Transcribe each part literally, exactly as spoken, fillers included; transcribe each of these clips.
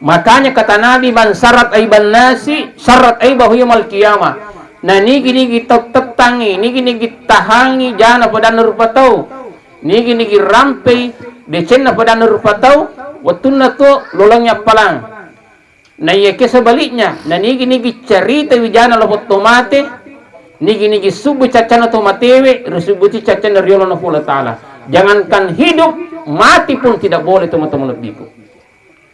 Makanya kata Nabi, "Man sarat aiban nasi, sarat aibahu yaumal qiyamah." Na nigi-nigi tau tettangi, nigi-nigi tahangi jana padanna rupa tau, nigi-nigi rampei decenna padanna rupa tau, wettunna tuo lolongi appalang. Na iyakiya sebaliknya, na nigi-nigi carita wijana lopotto mate, nigi-nigi subbu caccanna to matewe, risubbuti caccanna riolo na Puang Allah Ta'ala. Jangankan hidup, mati pun tidak boleh, teman-teman lebbiku.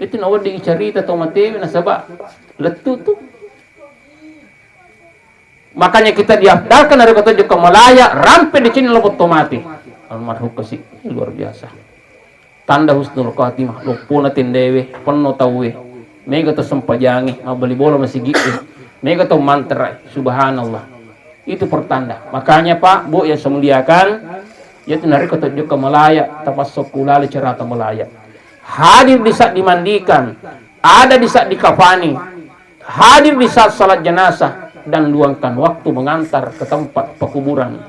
Itu nawedding carita to matewe nasaba lettu tu. Makanya kita diafdalkan dari kota Joko Malaya, rampe di sini lopotto mate. Almarhum kasi luar biasa. Tanda husnul khatimah, loppona tendewe, penno tauwe. Mega to sempajangi, mabbali bola masigi. Mega to mantra, subhanallah. Itu pertanda. Makanya Pak, Bu yang saya muliakan, yaitu narekko to Joko Malaya, tapassokku lali cerata Malaya. Hadir di saat dimandikan, ada di saat dikafani, hadir di saat salat jenazah, dan luangkan waktu mengantar ke tempat pekuburan.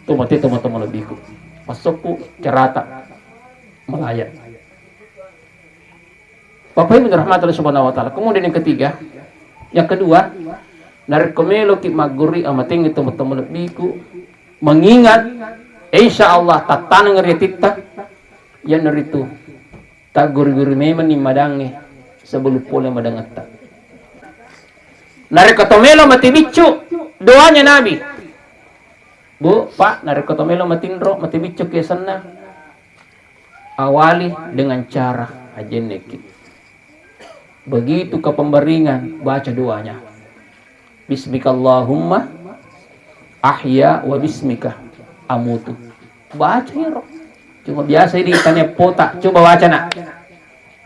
Itu mati teman-teman lebihku. Masukku cerata Malaya. Bapak Ibu dirahmati Allah Subhanahu wa Ta'ala. Kemudian yang ketiga, yang kedua, narekko meloki maggurui amatengnge teman-teman lebihku, mengingat, insya Allah tattaneng ri atitta, iyanaritu tagguri-guri memenni madangnge sebelum pole madangetta. Narekko to melo mate biccu, doanya Nabi. Bu, Pak, narekko to melo matinro, mate biccu kesenna, awali dengan cara ajenneki. Begitu ke pembaringan, baca doanya. Bismikallahumma ahya wa bismika amutu. Baca iro. Cuma biasa ini tanya pota. Coba baca nak.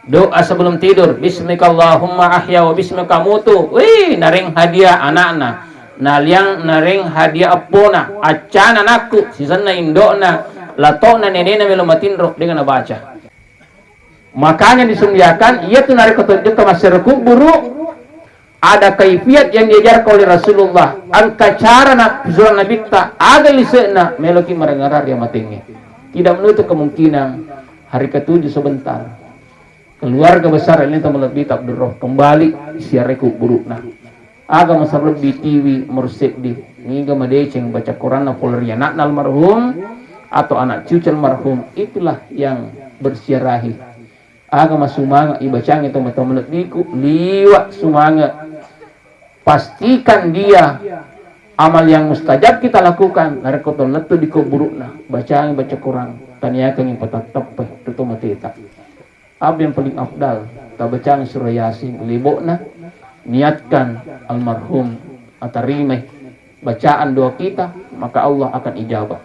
Doa sebelum tidur. Bismikallahumma ahya wa bismika amutu. Wih, nareng hadiah anakna. Naliang nareng hadiah eppona. Accana anakku. Sisenna indokna. Latokna nenena melo matinro. Dengan baca. Makanya disundiakan, iya tu narekko tojokka massero kubburu, ada kaifiat yang diajarkan oleh Rasulullah. Engka cara na pizurang Nabitta, aga lise'na, meloki marengarang ri amatengnge. Tidak menutup kemungkinan hari ketujuh sebentar keluarga besar ini teman lebih tak berroh kembali siarai kubburuna. Aga masarobbi tiwi murseddi, niga madeceng baca Quranna pole ri anakna almarhum atau anak cucu almarhum, itulah yang bersiarahi. Aga masumanga ibacangi teman-teman lebbiku, liwa sumanga. Pastikan dia amal yang mustajab kita lakukan, narekko to lettu di kuburukna, bacangi baca Quran, taniakangi patattappai tutu mateta. Apa yang paling afdal, tabacang surah Yasin, libokna, niatkan almarhum, atarimai bacaan doa kita, maka Allah akan ijabah.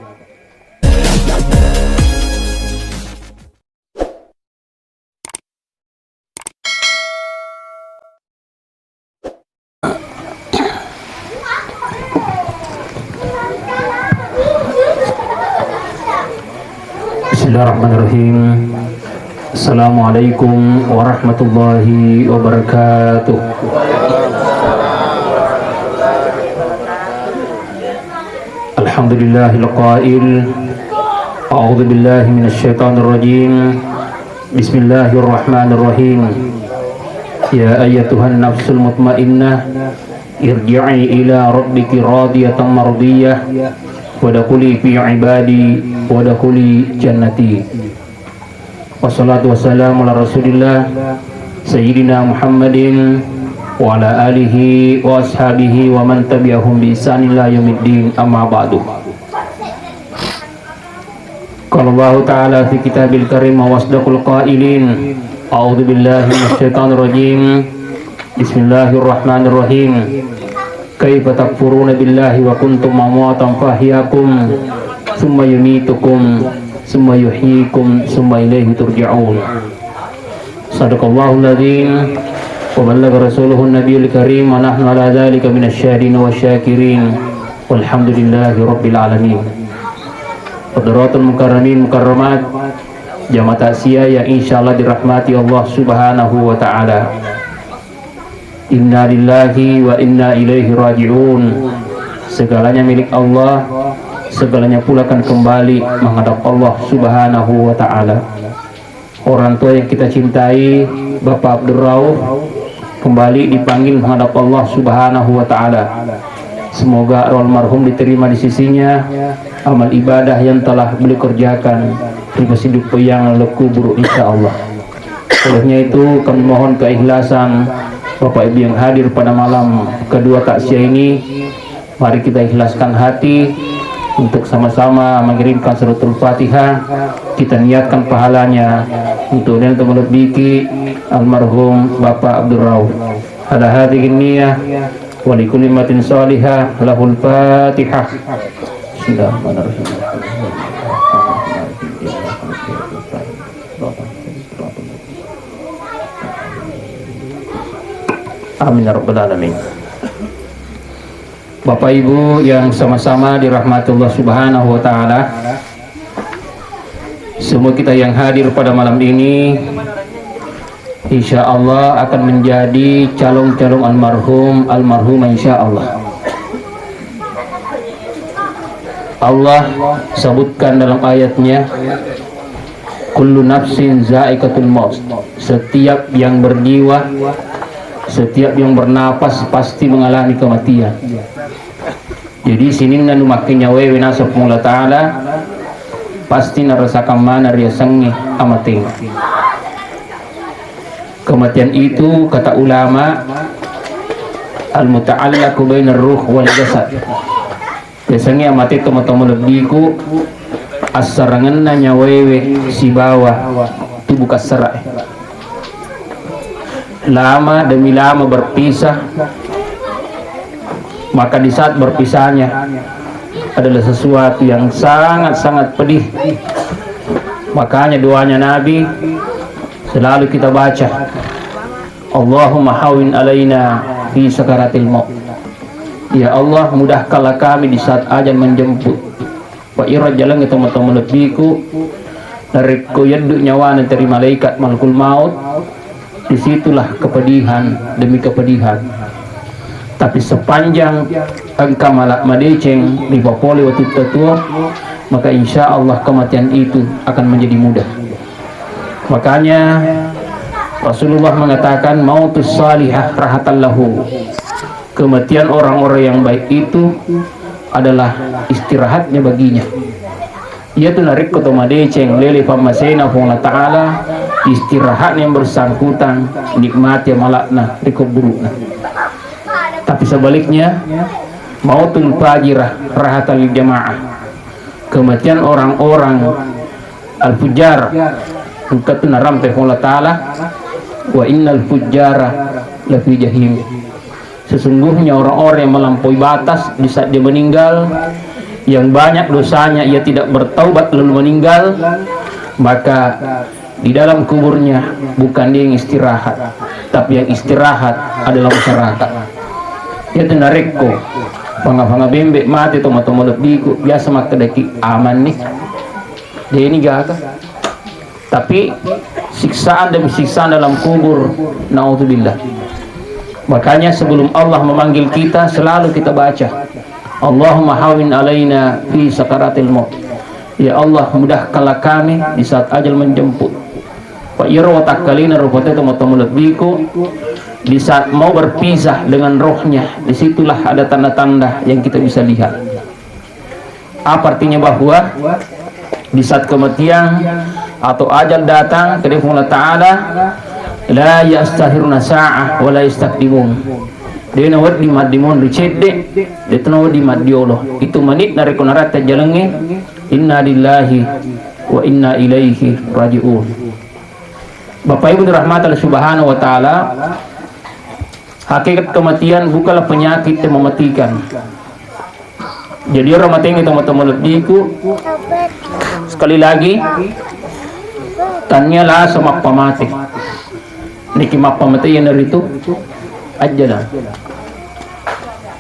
Bismillahirrahmanirrahim. Assalamualaikum warahmatullahi wabarakatuh. Alhamdulillahil qail. A'udzu billahi minasy syaithanir rajim. Bismillahirrahmanirrahim. Ya ayyatuhan nafsul mutmainnah, irji'i ila rabbiki radiyatan mardiyah, wadkhuli fi ibadi, wadkhuli jannati. Wassalatu wassalamu ala Rasulillah, Sayyidina Muhammadin, wa ala alihi wa ashabihi wa man tabi'ahum bi ihsanin ila yaumiddin, amma ba'du. Qala Allahu ta'ala fi kitabil karim wa asdaqul qailin. A'udzu billahi minasy syaithanir rajim. Bismillahirrahmanirrahim. Kaifa takfuruna billahi wa kuntum amwatan fa ahyakum, tsumma yumitukum, tsumma yuhyikum, tsumma ilaihi turja'un. Sadaqallahul adzim wa ballagha rasuluhun nabiyul karim wa nahnu ala dzalika minasy syahidin wasy syakirin. Walhamdulillahi rabbil alamin. Hadratul mukarramin mukarramat, jamaah takziah yang insyaallah dirahmati Allah Subhanahu wa taala. Inna lillahi wa inna ilaihi raji'un. Segalanya milik Allah, segalanya pula akan kembali menghadap Allah Subhanahu wa taala. Orang tua yang kita cintai, Bapak Abdul Rauf kembali dipanggil menghadap Allah Subhanahu wa Ta'ala. Semoga roh almarhum diterima di sisinya amal ibadah yang telah beliau kerjakan di Masjid Peyang Lekuburu, insya Allah. Olehnya itu, kami mohon keikhlasan Bapak Ibu yang hadir pada malam kedua takziah ini. Mari kita ikhlaskan hati untuk sama-sama mengirimkan suratul Fatihah. Kita niatkan pahalanya untuk nenek malebbiki almarhum Bapak Abdul Rauf. Ala hadhihi niyah wa likulli ummatin salihah lahul Fatihah. Bismillahirrahmanirrahim. Amin ya rabbal alamin. Bapak Ibu yang sama-sama dirahmati Allah Subhanahu wa Ta'ala, semua kita yang hadir pada malam ini, insya Allah akan menjadi calon-calon almarhum, almarhumah, insya Allah. Allah sebutkan dalam ayatnya, "Kullu nafsin za'iqatul maut." Setiap yang berjiwa, setiap yang bernapas pasti mengalami kematian. Jadi, sininna nu makkennyawae naseng Puang Allah Ta'ala, pasti narasakan mana riasengnge amateng. Kematian itu, kata ulama, al-muta'allaqu bainar ruh wal jasad. Biasanya mate tomatoa malebbiku, assarangenna nyawaewe sibawa tubuh kassarae. Lama demi lama berpisah, maka di saat berpisahnya adalah sesuatu yang sangat-sangat pedih. Makanya doanya Nabi selalu kita baca, "Allahumma hawwin alaina fi sakaratil maut." Ya Allah, mudahkanlah kami di saat ajal menjemput. Wa iro jalangnge tomatoa malebbiku, narekko yeddu nyawana teri malaikat malakul maut, disitulah kepedihan demi kepedihan. Tapi sepanjang engka mala madeceng ripapole watutta tuo, maka insya Allah kematian itu akan menjadi mudah. Makanya Rasulullah mengatakan, "Mautus salihah rahatan lahu." Kematian orang-orang yang baik itu adalah istirahatnya baginya. Iyatu narekko to madeceng lele pammasena Puang Allah Ta'ala, istirahatnya yang bersangkutan, nikmati amalakna ri kuburu'na. Tapi sebaliknya, mautul fajirah rahatan lil jamaah. Kematian orang-orang al-fujjar, engka tu narampe Puang Allah Ta'ala, "Wa innal fujjara lafi jahim." Sesungguhnya orang-orang yang melampaui batas di saat dia meninggal, yang banyak dosanya, ia tidak bertaubat lalu meninggal, maka di dalam kuburnya bukan dia yang istirahat, tapi yang istirahat adalah masyarakat. Iyatu narekko fanga-fanga bembe mate tomatoa malebbiku, biasa makkedaki, "Aman ni." Deni gaga. Tapi siksaan demi siksaan dalam kubur, naudzubillah. Makanya sebelum Allah memanggil kita, selalu kita baca, "Allahumma hawwin alaina fi sakaratil maut." Ya Allah, mudahkanlah kami di saat ajal menjemput. Pak, iyaro watakkalina rupa tette tomatoa malebbiku, di saat mau berpisah dengan rohnya, disitulah ada tanda-tanda yang kita bisa lihat. Apa artinya? Bahwa di saat kematian atau ajal datang, kedai Puang Allah Ta'ala, "La yastakhiruna sa'ah wa la yastaqdimun." De' nawedding maddimonri cedde', de' tu nawedding maddiolo. Itu menit narekko naratte jalengnge, "Inna lillahi wa inna ilaihi raji'un." Bapak Ibu dirahmati Allah Subhanahu wa Ta'ala, hakikat kematian bukanlah penyakit yang mematikan. Jadi, orang mati itu, teman-teman lebbiku, sekali lagi, tania lasa mappamate. Niki mappamate iyanaritu ajjalan.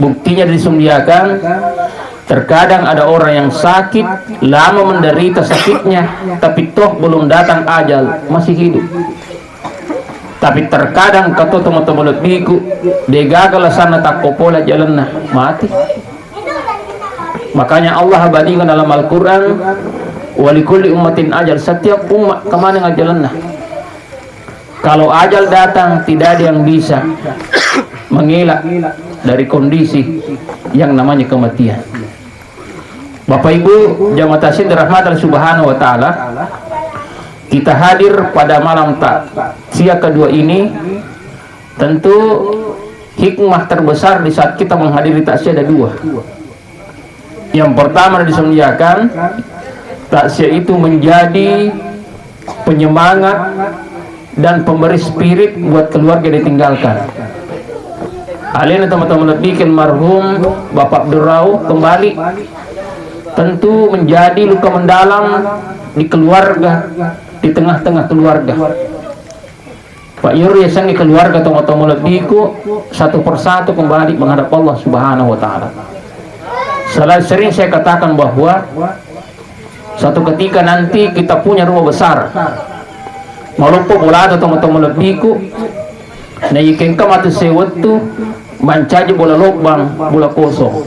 Buktinya disundiakan, terkadang ada orang yang sakit, lama menderita sakitnya, tapi toh belum datang ajal, masih hidup. Tapi terkadang kato tomatoa malebbiku, degaga lasanna takko pole jalanna, mati. Makanya Allah bandingkan dalam Al-Quran, "Walikulli ummatin ajal," setiap umat kemanang ajalanna. Kalau ajal datang, tidak ada yang bisa mengelak dari kondisi yang namanya kematian. Bapak Ibu jamaah takziah dirahmati Allah Subhanahu wa Ta'ala, kita hadir pada malam takziah kedua ini, tentu hikmah terbesar di saat kita menghadiri takziah ada dua. Yang pertama, disengajakan takziah itu menjadi penyemangat dan pemberi spirit buat keluarga yang ditinggalkan. Alena teman-teman lebih almarhum Bapak Abdurrau kembali, tentu menjadi luka mendalam di keluarga, di tengah-tengah keluarga. Pak Yur, yasengnge keluarga, tomo-tomo lebbiku satu persatu kembali menghadap Allah Subhanahu wa Ta'ala. Selalu sering saya katakan bahwa satu ketika nanti kita punya rumah besar, maloppo bolata, tomo-tomo lebbiku, na iyakengka matu sewettu mancaji bola lobbang, bola kosong.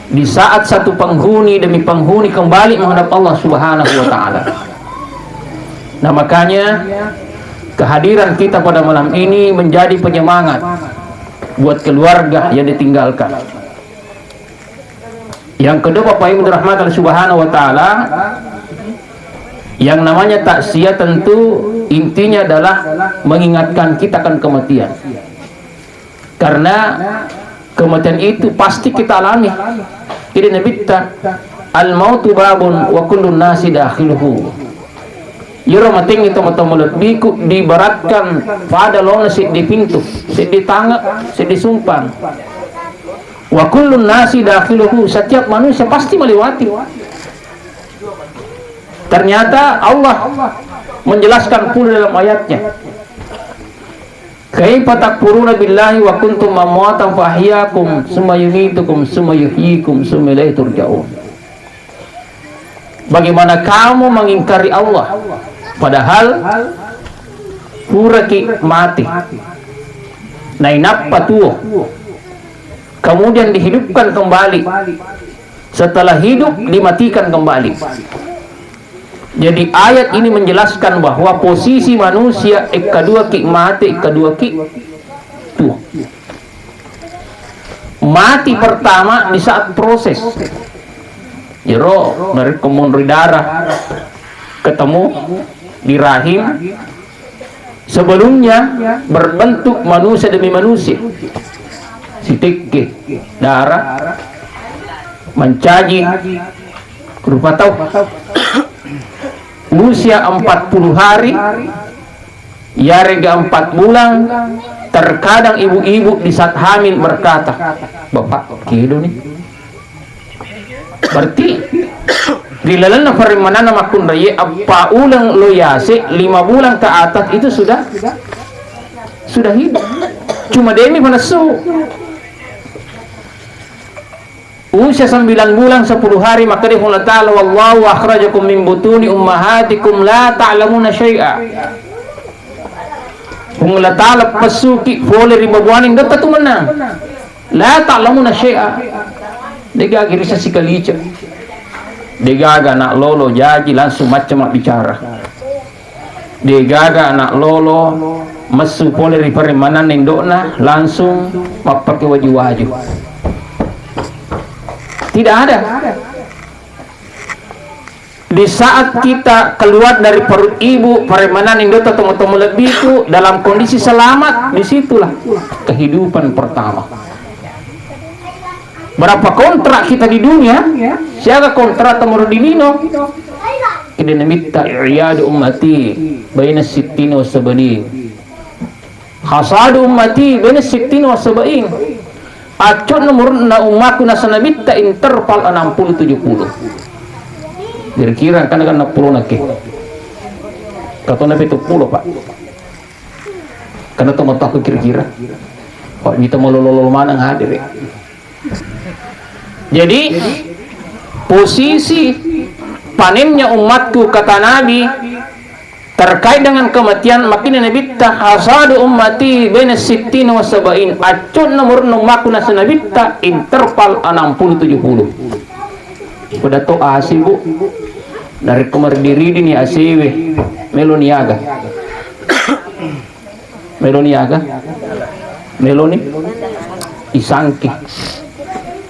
Di saat satu penghuni demi penghuni kembali menghadap Allah Subhanahu wa Ta'ala. Nah, makanya kehadiran kita pada malam ini menjadi penyemangat buat keluarga yang ditinggalkan. Yang kedua, Bapak Ibu dirahmati Allah Subhanahu wa Ta'ala, yang namanya takziah tentu intinya adalah mengingatkan kita akan kematian. Karena kematian itu pasti kita alami. Jadi Nabitta, "Al mautu babun wa kullun nasi dakhiluhu." Iyaro matengnge, tomo-tomo lebbiku, diibaratkan pada laona seddi pintu, seddi tange, seddi sumpang. "Wa kullun nasi dakhiluhu," setiap manusia pasti melewati. Ternyata Allah menjelaskan pula dalam ayatnya, "Kaifa takfuruna billahi wa kuntum amwatan fa ahyakum, summa yumitukum, summa yuhyikum, summa ilaihi turja'un." Bagaimana kamu mengingkari Allah, padahal puraki mati, nainappa tuo, kemudian dihidupkan kembali, setelah hidup dimatikan kembali. Jadi ayat ini menjelaskan bahwa posisi manusia ekkaduaki mate, ekkaduaki tuo. Mati pertama di saat proses. Iyaro narekko monri darah ketemu di rahim, sebelumnya berbentuk manusia demi manusia. Sitekke darah mancaji rupa tau. Usia empat puluh hari, iyarega empat bulan, terkadang ibu-ibu di saat hamil berkata, "Bapak, kedo nih." Berarti ri lalenna parimmananna makkunraie, eppa uleng lo yase, lima bulan ke atas itu sudah, sudah hidup. Cuma demi panessu. Usia sembilan bulan sepuluh hari, makkeda Puang Allah Ta'ala, "Wallahu akhrajakum min butuni ummahatikum la ta'lamuna syai'a." Puang Allah Ta'ala pessuki pole ri babuane indotta tu mennang. La ta'lamuna syai'a. Degaga risa sikalice. Degaga anak lolo jaji langsung macca mabbicara. Degaga anak lolo messu pole ri parimmananna indo'na langsung mappake waju-waju. Tidak ada. Di saat kita keluar dari perut ibu, parimmanan indo'ta tomo-tomo lebbiku dalam kondisi selamat, disitulah kehidupan pertama. Berapa kontrak kita di dunia? Siaga kontrak tomoro di lino? Kede namitta i'yadu ummati baina sittina wa sab'in. Hasadu ummati baina sittina wa sab'in. Acco'na umurna ummaku nasaba nabitta interval enam puluh tujuh puluh. Kira-kira kan enam puluh nake. Katona pitu puluh, Pak. Karena teman aku kira-kira. Pak, kita mau lolo maneng hadir ya. Jadi posisi panennya umatku, kata Nabi, terkait dengan kematian, makanya Nabi ta, "Hasadu ummati baina sittina wa sab'in." Acco'na umurna ummaku nasaba nabitta interval enam puluh tujuh puluh. Pada to asi, Bu. Dari kemarin diri ni asewe melo niaga. Meloni aga? Meloni isangke.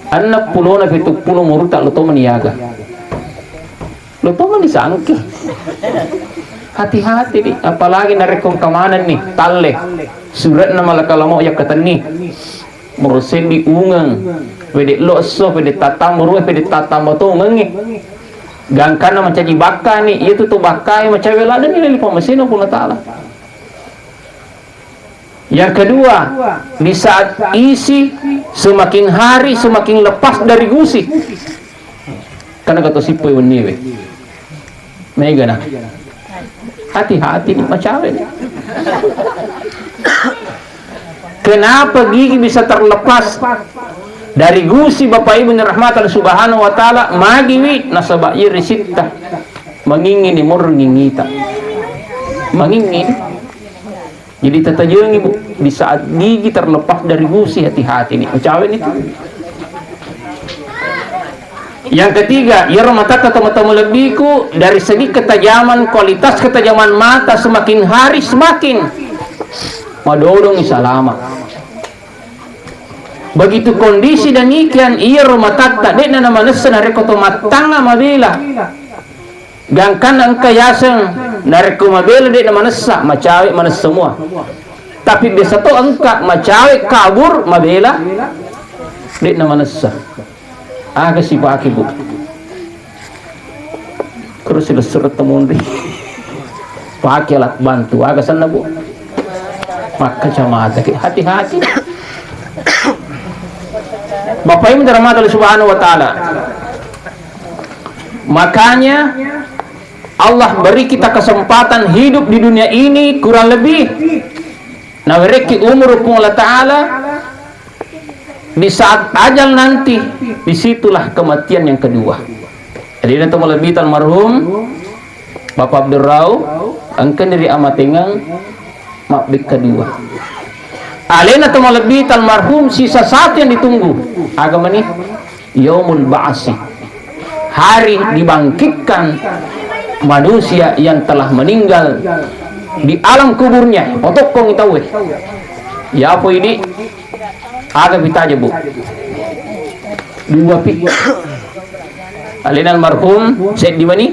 Enneng pulona pitu pulo umurutta lo tomani aga? Lo tomani sangke. Hati-hati di, apalagi narekko engka manenni talle sure'na malakal maut yakkatenni. Muro seddi ungeng, pede lo esso, pede tatammu ruwe, pede tatammu to ungengnge. Gangkanna mancaji bakkani, iya tu to bakkae macawe ladeni leli pamasena Puang Allah Ta'ala. Yang kedua, di saat isi semakin hari semakin lepas dari gusi. Karena kata sipoi wenniwe. Mega nah. Hati-hati ni macawe. Kenapa gigi bisa terlepas dari gusi, Bapak Ibu yang dirahmati Allah Subhanahu wa Ta'ala? Magiwi nasaba iya risitta. Mangingini murngingita. Mangingini. Jadi tatajengi, Bu, di saat gigi terlepas dari gusi, hati-hati ni. Ucawe ni. Yang ketiga, iyaro matatta tama-tama lebbiku dari segi ketajaman, kualitas ketajaman mata semakin hari semakin madodong salama. Begitu kondisi demikian, iyaro matatta de'na namanessa narekko to mattangnga mabela. Gangkanna engka yaseng, narekko mabela de'na manessa, macawe manessa mua. Tapi biasa to engka macawe kabur mabela de'na manessa. Aga sipake, Bu? Terus silessureng temunri. Pake alat bantu. Aga senna, Bu? Makkacamata ki. Hati-hati. Bapak Ibu dirahmati Allah Subhanahu wa Ta'ala. Makanya Allah beri kita kesempatan hidup di dunia ini kurang lebih nawerekki umur Puang Allah Ta'ala, di saat ajal nanti, disitulah kematian yang kedua. Jadi, itu malebbita almarhum Bapak Abdul Rau, engkani ri amatengeng mabbekka dua. Alena to malebbita almarhum sisa satu yang ditunggu. Aga mani? Yaumul Ba'si. Hari dibangkitkan manusia yang telah meninggal di alam kuburnya. Potokkongi tauwe. Yapo idi? Aga pitaja, Bu? Dua pi. Alena almarhum seddi mani.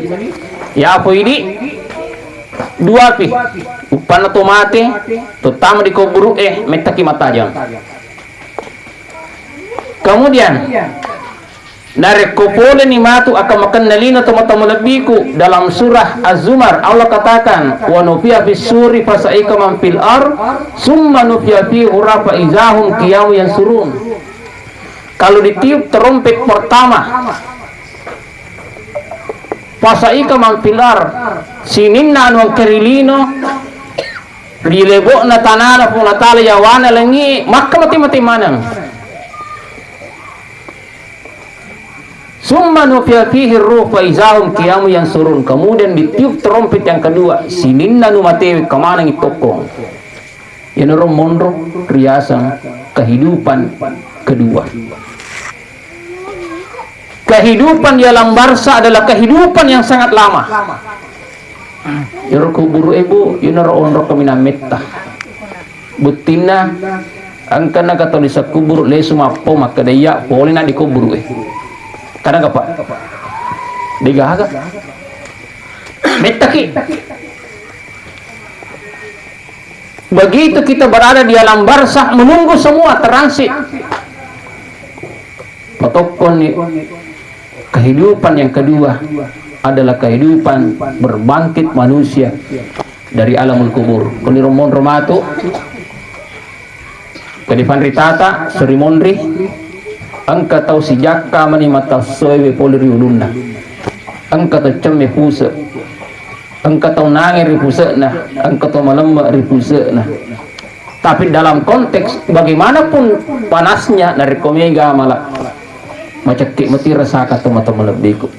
Yapo idi? Dua pi. Uppanna to mate, to tama di kuburu e, mettaki matajang. Kemudian, narekko poleni matu akkamakenna lino tomatoa malebbiku, dalam surah Az-Zumar, Allah katakan, "Wa nufiha fis suri fasa'ika man fil ar, summa nufiha fihi ukhra fa izahum qiyamun yansurun." Kalau ditiup terompet pertama, fasa'ika man fil ar, sininna anu engka ri lino, ri lebo'na tanana Puang Allah Ta'ala, yawana langi, makka mate-mate maneng. Summa nufiha fihi ruh fa izahum qiyamun yansurun. Kemudian ditiup terompet yang kedua, sininna nu matewe kamanengi tokkong. Iyanaro monro riaseng kehidupan kedua. Kehidupan di alam barzah adalah kehidupan yang sangat lama. Iyaro kuburu e, Bu, iyanaro onro kaminang metta. Buttinna, engkana katau di sekuburu, lesu mappo, makkeda iya, pole na di kuburu e. Kadang apa? Degaga. Mettaki. Begitu kita berada di alam barzah, menunggu semua transit. Patokkonni kehidupan yang kedua adalah kehidupan berbangkit manusia dari alamul kubur. Koni romonro matu, kedi fanritata, suri monri, engka tau sijakka mani matassoewe pole ri ulunna. Engka tau cemme puse. Engka tau nange ri puse'na, engka tau malemme ri puse'na. Tapi dalam konteks bagaimanapun panasnya, narekko mega mala, macekke mati rasaka tomatoa malebbiku.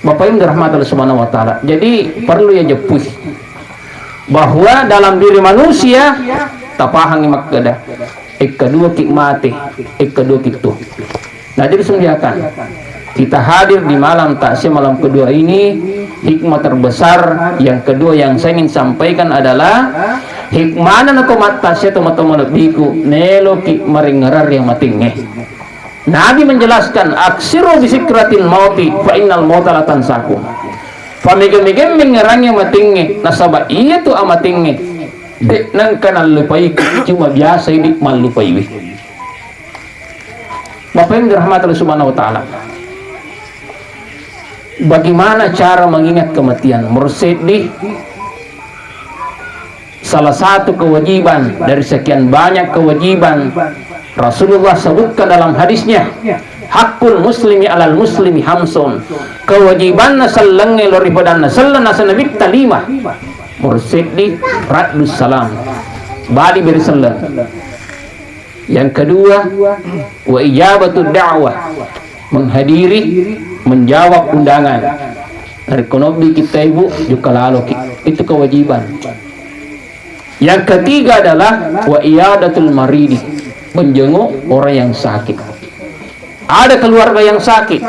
Bapak Ibu dirahmati Allah Subhanahu wa Ta'ala. Jadi, perlu ya jeppui bahwa dalam diri manusia, tapahangi makkeda, ekka dua ki mate, ekka dua ki tu. Nah, jadi sunggiakan kita hadir di malam takziah malam kedua ini, hikmah terbesar yang kedua yang saya ingin sampaikan adalah Hikmana nako mattasia tomatoa malebbiku, neloki maringngerang ri amatengnge. Nabi menjelaskan, "Aksiru bisikratil mauti fa innal mauta la tansaku." Pamega-mega mengngerangi amatengnge, nasaba iyatu amatengnge de nengka nallupaiki, cuma biasa idi mallupaiwi. Bapak Ibu dirahmati Allah Subhanahu wa Ta'ala. Bagaimana cara mengingat kematian? Menurut seddi, salah satu kewajiban dari sekian banyak kewajiban Rasulullah sebutkan dalam hadisnya, "Hakul muslimi alal muslimi hamsun." Kewajibanna sellengnge lao ri padanna selleng naseng Nabitta lima. Menurut seddi, raddus salam. Bali beri selleng. Yang kedua, wa ijabatu da'wah, menghadiri, menjawab undangan. Narekko nobbi kita ibu, jokka laloki. Itu kewajiban. Yang ketiga adalah wa iyadatul maridi, menjenguk orang yang sakit. Ada keluarga yang sakit,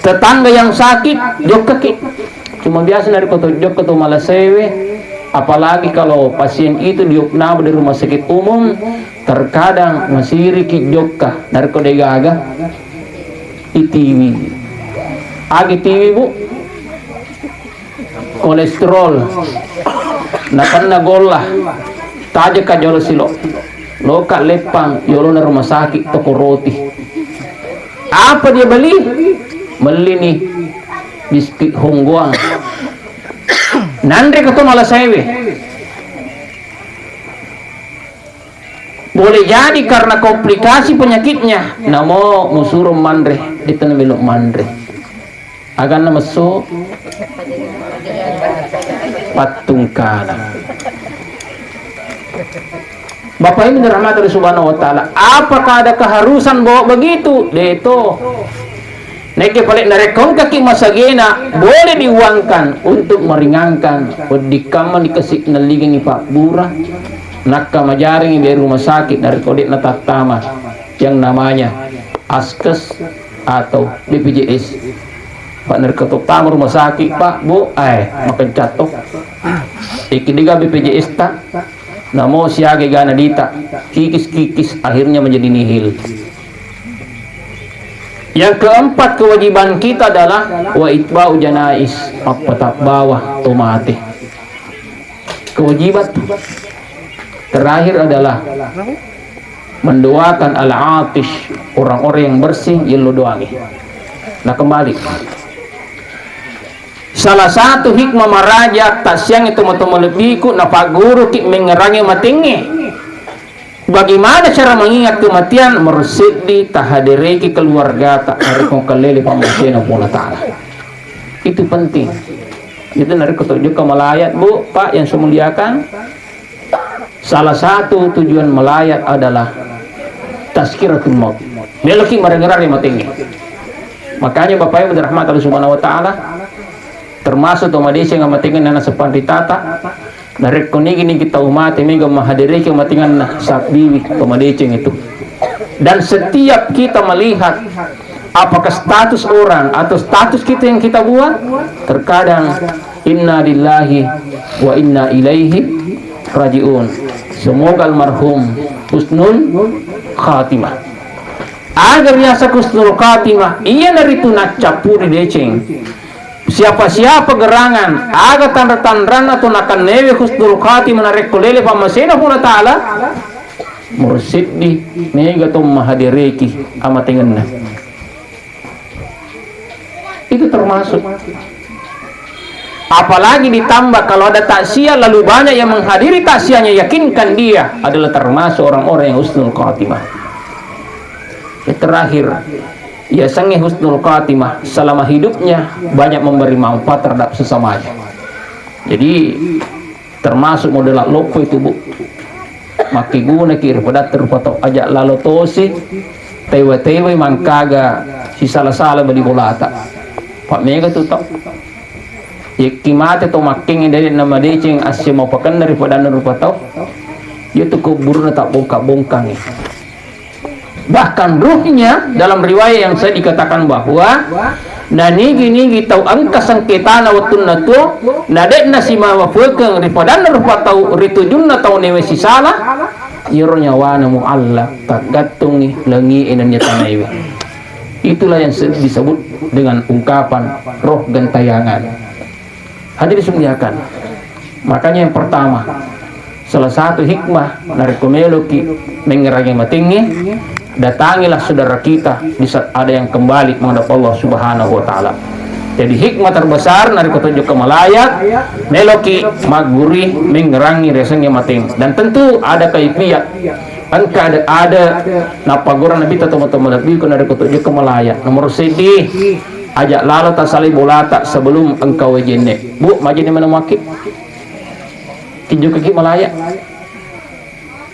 tetangga yang sakit, jokkaki. Cuma biasa narekko to jokka to malasewe, apalagi kalau pasien itu diopname di rumah sakit umum, terkadang masiriki jokka narekko degaga itiwi. Agi tiwi, Bu? Kolesterol, nakenna golla, tajeka jolo silo, loka leppang yolona rumah sakit, toko roti. Apa dia beli? Mellini biskuit honggoang. Nanre keto malasewe. Boleh jadi karena komplikasi penyakitnya, namo musuro manre, ditena melo manre. Aganna messo pattungkana. Bapak Ibu dirahmati Allah Subhanahu wa Ta'ala, apakah ada keharusan bawa begitu? Deto. Nekke pale narekko engkaki masagena, boleh diuangkan untuk meringankan. Weddikkamma dikasi nalligengi pabbura, nakka majaringi dari rumah sakit narekko de'na tattama yang namanya askes atau B P J S. Pak, narekko to tama rumah sakit, Pak, Bu, eh, makencatto. Iki diga B P J S ta, namo siaga gana dita, kikis-kikis, akhirnya menjadi nihil. Yang keempat, kewajiban kita adalah wa itba'u janaiz, mappatabbawa to mate. Kewajiban terakhir adalah mendoakan al-atish, orang-orang yang bersin, yello doangi. Nah, kembali. Salah satu hikmah maraja tassiang itu matoa malebbiku, napagguruki mengngerangi matengnge. Bagaimana cara mengingat kematian? Merseddi tahadereki keluargata, narekko kallele pammasena Puang Allah Ta'ala. Itu penting. Itu narekko to jokka malayat, Bu, Pak, yang saya muliakan, salah satu tujuan melayat adalah tazkiratul maut. Meloki marengerang ri matengnge. Makanya Bapak Ibu dirahmati Allah Subhanahu wa Ta'ala, termasuk to madeceng amatengnge nana sepan ritata, narekko nigi-nigi tau mate mega mahadereki amatengnganna, sabbiwi to madeceng itu. Dan setiap kita melihat apakah status orang atau status kita yang kita buat, terkadang inna lillahi wa inna ilaihi raji'un. Semoga almarhum husnul khatimah. Aga riaseng husnul khatimah, iyanaritu naccappuri deceng. Siapa-siapa gerangan, aga tanra-tanranna to nakennewe husnul khatimah narekko lele pammasena Puang Allah Ta'ala, mursiddi mega to mahadereki amatengenna. Itu termasuk. Apalagi ditambah kalau ada takziah, lalu banyak yang menghadiri takziahnya, yakinkan dia adalah termasuk orang-orang yang husnul khatimah. Yang terakhir, yasengnge husnul khatimah selama hidupnya banyak memberi manfaat terhadap sesamanya. Jadi, termasuk model loppo itu, Bu. Makkegunaki ri padatta rupa tau, aja lalo tosi tewa-tewai mangkaga sisala-sala bali bolata. Pak mega tu tau. Yekki mate to makkengnge dari nama deceng asse mau pakenna ri padanna rupa tau. Iya tu kuburna tak bongkang-bongkangi. Bahkan ruhnya, dalam riwayat yang saya dikatakan bahwa Na nigi-nigi tau engka sengketana wettunna tuo, na de'na simawa fekeng ri padanna rupa tau ri tujunna tau newe sisala, iyaro nyawana mualla taggattungi langie nennia tanaewe. Itulah yang se-, disebut dengan ungkapan roh gentayangan. Hadirin sing dimuliakan. Makanya yang pertama, salah satu hikmah narekko meloki mengngerangi matengnge, datangilah saudara kita di saat ada yang kembali menghadap Allah Subhanahu wa Ta'ala. Jadi, hikmah terbesar narekko tojokka malaya, meloki maggurui mengngerangi riasengnge mateng. Dan tentu ada kaifiat. Engka ada, ada napaggurui Nabitta tomatoa malebbiku narekko tojokka malaya. Nomor seddi, aja lalo tasalai bolata sebelum engka wae jenne. Bu, majenne mana maki? Tinjukaki malaya.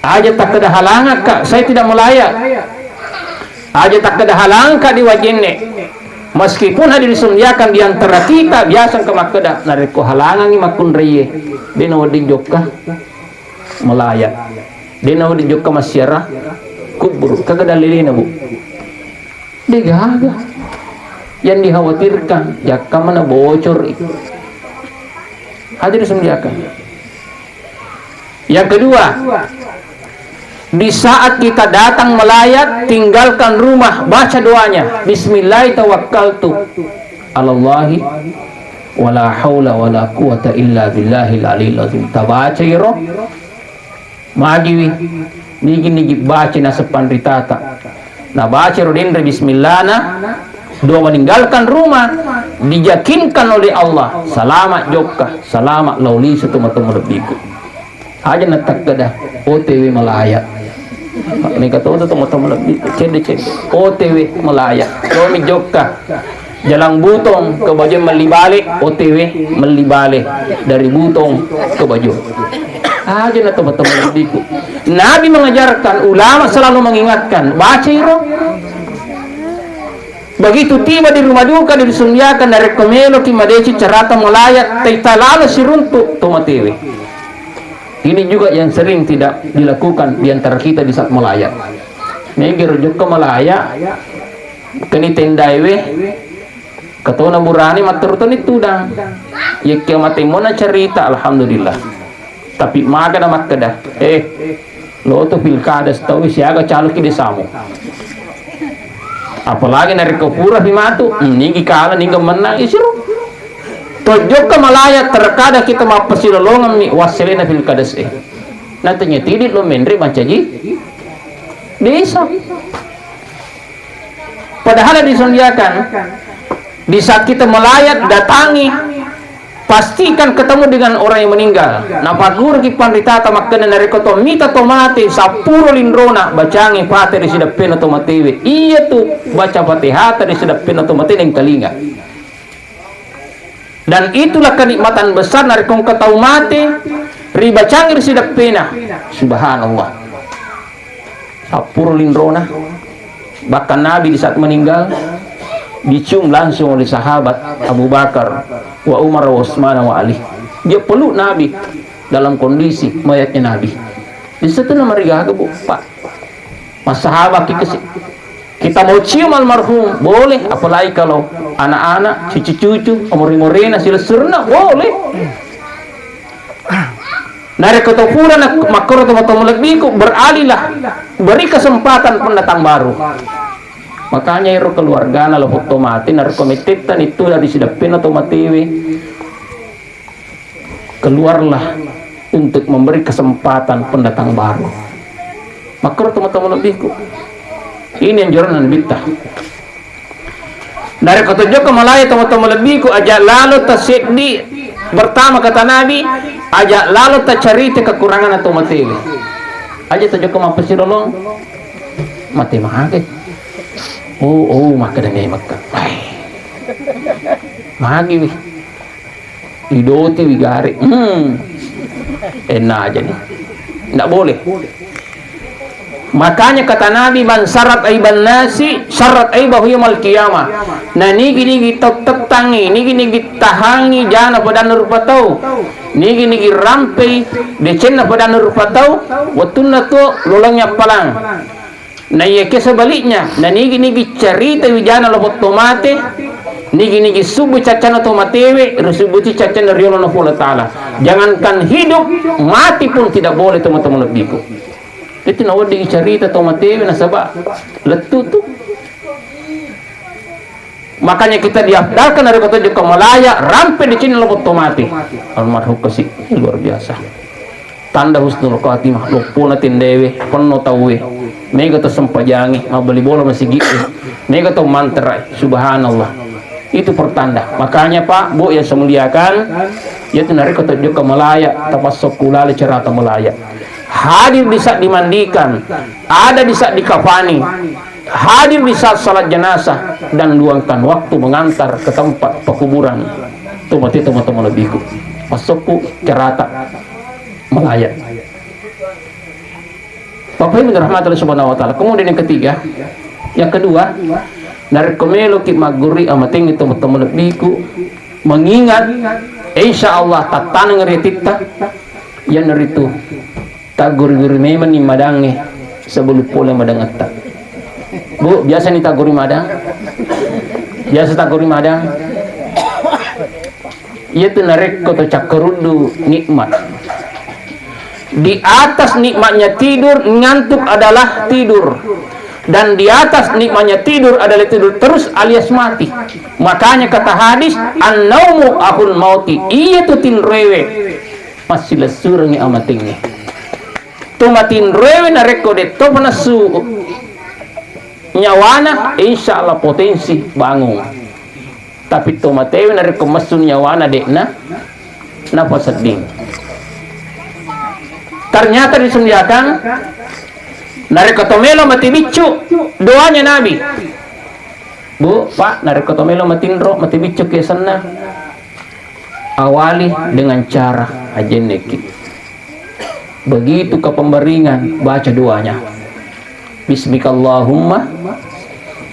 Aja takkeda halangakka, saya tidak malaya. Aja takkeda halangka di wajenne. Meskipun hadirin sing dimuliakan di antara kita biasa engka makkeda, narekko halangangi makkunraie, de nawedding jokka malaya. De nawedding jokka massiara kubur. Kagak dalilina, Bu. Degaga. Yang dikhawatirkan, jakka mana bocor. Hadirin sing dimuliakan. Yang kedua, di saat kita datang melayat, tinggalkan rumah, baca doanya, "Bismillah tawakkaltu alallahi wala haula wala quwata illa billahil aliyil azim." Tabaca iro, magiwi, nigi-nigi baca naseng panritata. Nabaca ro denre bismillahna, dua meninggalkan rumah, diyakinkan oleh Allah, selamat jokka, selamat lao lisu tomatoa malebbiku. Aja natakkeda, "O T W malaya." Mega to tomatoa malebbiku, cedde-cedde. "O T W malaya." Lomi jokka. Jalan Butong ke Bajo melli bale, O T W melli bale dari Butong ke Bajo. Aja na tomatoa malebbiku. Nabi mengajarkan, ulama selalu mengingatkan, baca iro. Begitu tiba di rumah duka, disundiakan, narekko meloki madeceng carata malaya, taita lalo siruntuk tomatoawe. Ini juga yang sering tidak dilakukan di antara kita di saat malaya. Mega ro jokka malaya, keni tendaewe, katona burane matteru toni tudang. Yekke matemmo na cerita, alhamdulillah. Tapi maga na makkeda, "Eh, lo tu pilkada setaui siaga caloki desamu." Apalagi narekko pura pi matu, hmm, nigi kala nigi menang, isiro. Tojokka malaya, terkadang kita mappasilolongemmi wasselena pilkada se. Natanya tidit lo menre mancaji desa. Padahal disundiakan, di saat kita melayat, datangi, pastikan ketemu dengan orang yang meninggal. Napagguruki panritata makkeda, narekko to mita to mate, sappuro linrona, bacangi Fatihah ri sideppena to matewe. Iya tu baca Fatihata ri sideppena to mate nengkalinga. Dan itulah kenikmatan besar narekko engka tau mate, ribacangi ri sideppena. Subhanallah. Sappuro linrona. Bahkan Nabi di saat meninggal dicium langsung oleh sahabat Abu Bakar, wa Umar, wa Utsman, wa Ali. Dia peluk Nabi dalam kondisi mayatnya Nabi. Di situ namarigaga, Bu, Pak. Massahabat ki kasi. Kita mau cium almarhum, boleh, apalagi kalau anak-anak, cucu-cucu, omori-morena, silessurna, boleh. Narekko to pura na makkoro tomatoa malebbiku, beralihlah, beri kesempatan pendatang baru. Makanya ero keluargana lo foto mati, narekko mettettani tu dari sideppena to matewe. Keluarlah untuk memberi kesempatan pendatang baru. Makkoro tomatoa malebbiku. Ini anjuran Nabitta. Narekko to jokka malaya tomatoa malebbiku, aja lalo taseddi. Pertama kata Nabi, aja lalo tacarita kekurangan atau mate. Aja to jokka mappasirolong, mate mage. Oh, oh, makkeda memekka. Wai. Magi wi. Idoti wigare. Hmm. Enna aja nih. Ndak boleh. Makanya kata Nabi, "Man sarat aiban nasi, sarat aibahu yaumal qiyamah." Nah, nigi-nigi tau tettangi, nigi-nigi tahangi jana padanna rupa tau. Nigi-nigi rampei decenna padanna rupa tau, wettunna tuo lolongi appalang. Naiyakia sebaliknya, nanigi-nigi carita wijana lopotto mate, Nigi-nigi subu caccanna to matewe, risubuti caccanna riolono Puang Allah Ta'ala. Jangankan hidup, mati pun tidak boleh, teman-teman lebbiku. Itu nawedding carita to matewe nasaba lettu tu. Makanya kita diafdalkan dari kota Joko Malaya, rampe di sini lopot to mati. Almarhum kasi, luar biasa. Tanda husnul khatimah, loppona tendewe, penno tauwe. Mega to sempajangi, mabbali bola masigi'e. Mega to manterai, subhanallah. Itu pertanda. Makanya, Pak, Bu, yang saya muliakan, yaitu narekko to Joko Malaya, tapassokku lale cerata Malaya. Hadir di saat dimandikan, ada di saat dikafani, hadir di saat salat jenazah, dan luangkan waktu mengantar ke tempat pekuburan. Itu berarti teman-teman lebihku. Passokku cerata Malaya. Bapak Ibu dirahmati Allah Subhanahu wa Ta'ala. Kemudian yang ketiga, yang kedua, narekko meloki maggurui amatengnge teman-teman lebbiku, mengingat, insya Allah tattaneng ri atitta, iyanaritu tagguri-guri memanni madangnge sebelum pole madangetta. Bu, biasa ni tagguri madang? Biasa tagguri madang? Iyatu narekko to cakkaruddu nikmat. Di atas nikmatnya tidur, ngantuk adalah tidur. Dan di atas nikmatnya tidur adalah tidur terus alias mati. Makanya kata hadis, "An-naumu akhul mauti." Iyatu tinroewe massilessurengngi amatengnge. To matinroewe narekko detto panassu nyawana, insya Allah potensi bangung. Tapi to matewe narekko messu nyawana de'na napasedding. Ternyata disundiakan, narekko to melo mati biccu, doanya Nabi. Bu, Pak, narekko to melo matinro, mati biccu ke senna, awali dengan cara ajenneki. Begitu ke pembaringan, baca doanya. Bismikallahumma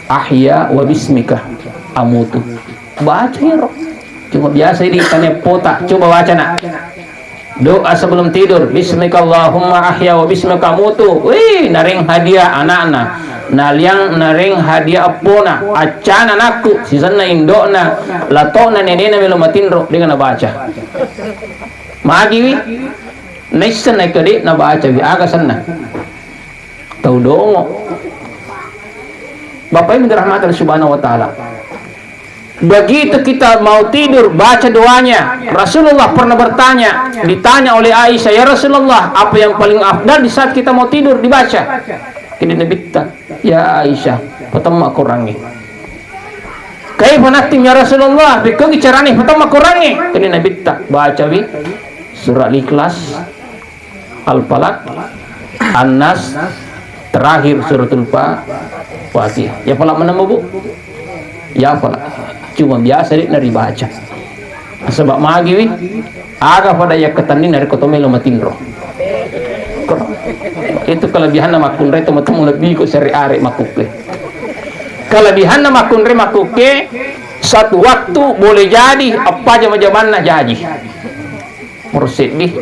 ahya wa bismika amutu. Baca iro. Cuma biasa ini tanya pota. Coba baca, nak. Doa sebelum tidur. Bismikallahumma ahya wa bismika amutu. Wih, naring hadiah anakna. Naliang naring hadiah appona. Accana anakku. Sisenna indokna. Latokna nenena melo matinro. Dengan baca. Magiwi. Naisseng naikka de' nabacawi, aga senna? Tau dongo. Bapak Ibu dirahmati Allah Subhanahu wa Ta'ala. Begitu kita mau tidur, baca doanya. Rasulullah pernah bertanya, ditanya oleh Aisyah, "Ya Rasulullah, apa yang paling afdal di saat kita mau tidur dibaca?" Kini Nabitta, "Ya Aisyah, patemma Korangnge." "Kaifa nakhtim ya Rasulullah?" Bekkogi carane patemma Korangnge. Kini Nabitta, bacawi surah Al-Ikhlas, Al-Falaq, An-Nas, terakhir suratul Fa-, Fatihah. Ya pala menemu, Bu? Ya pala. Cuma biasa de' naribaca. Sebab magiwi, aga pada yakkatenni narekko to melo matinro. Itu kelebihanna makkunrai teman-teman lebih ku seri are makkukke. Kelebihanna makkunrai makkukke, satu waktu boleh jadi apa jama-jamanna jaji. Moro seddi.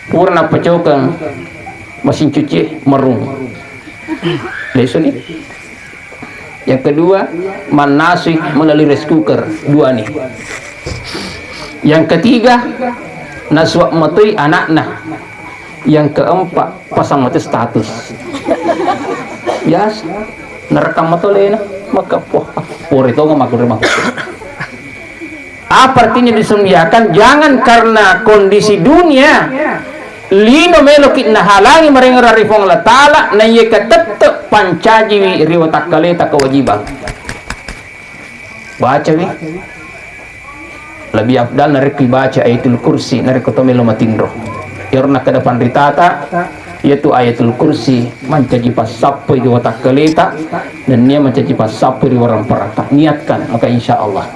Pura nappacokeng mesin cuci merung. Lesuni. Yang kedua, mannasui melalui rice cooker. Dua nih. Yang ketiga, nasuap matoi anakna. Yang keempat, pasang mate status. Biasa. Nerekam mato lena. Maka, wah, pore tonga makkunrai makkunrai. Apa artinya disembiakan? Jangan karena kondisi dunia, lino meloki nahalangi marengerang ri Puang Allah Ta'ala, naiyakia tette' pancajiwi ri watakkaleta kewajiban. Bacawi. Lebih afdal narekko baca Ayatul Kursi, narekko to melo matinro. Iyaro nakkeda panritata, iyatu Ayatul Kursi mancaji passappoi ri watakkaleta, nennia mancaji passappoi ri warang parata. Niatkan, maka insya Allah.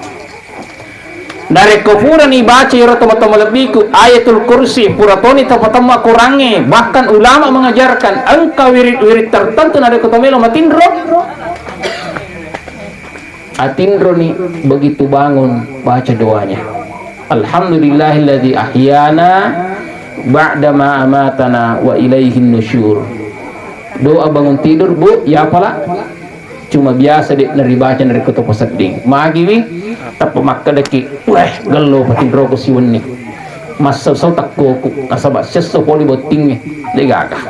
Narekko purani baca iyaro tomatoa malebbiku, Ayatul Kursi, pura toni tapatemma Korangnge, bahkan ulama mengajarkan engka wirid-wirid tertentu narekko to melo matinro, atinroni begitu bangun baca doanya. Alhamdulillahilladzi ahyana ba'dama amatana wa ilaihin nusyur. Doa bangun tidur, Bu, ya pala? Cuma biasa de' naribaca narekko to pasedding. Magiwi, tappa makkedaki, "Weh, gello patinroko siwenni. Massau-sau takkoku, nasaba siesso pole bottingnge, de' gaga."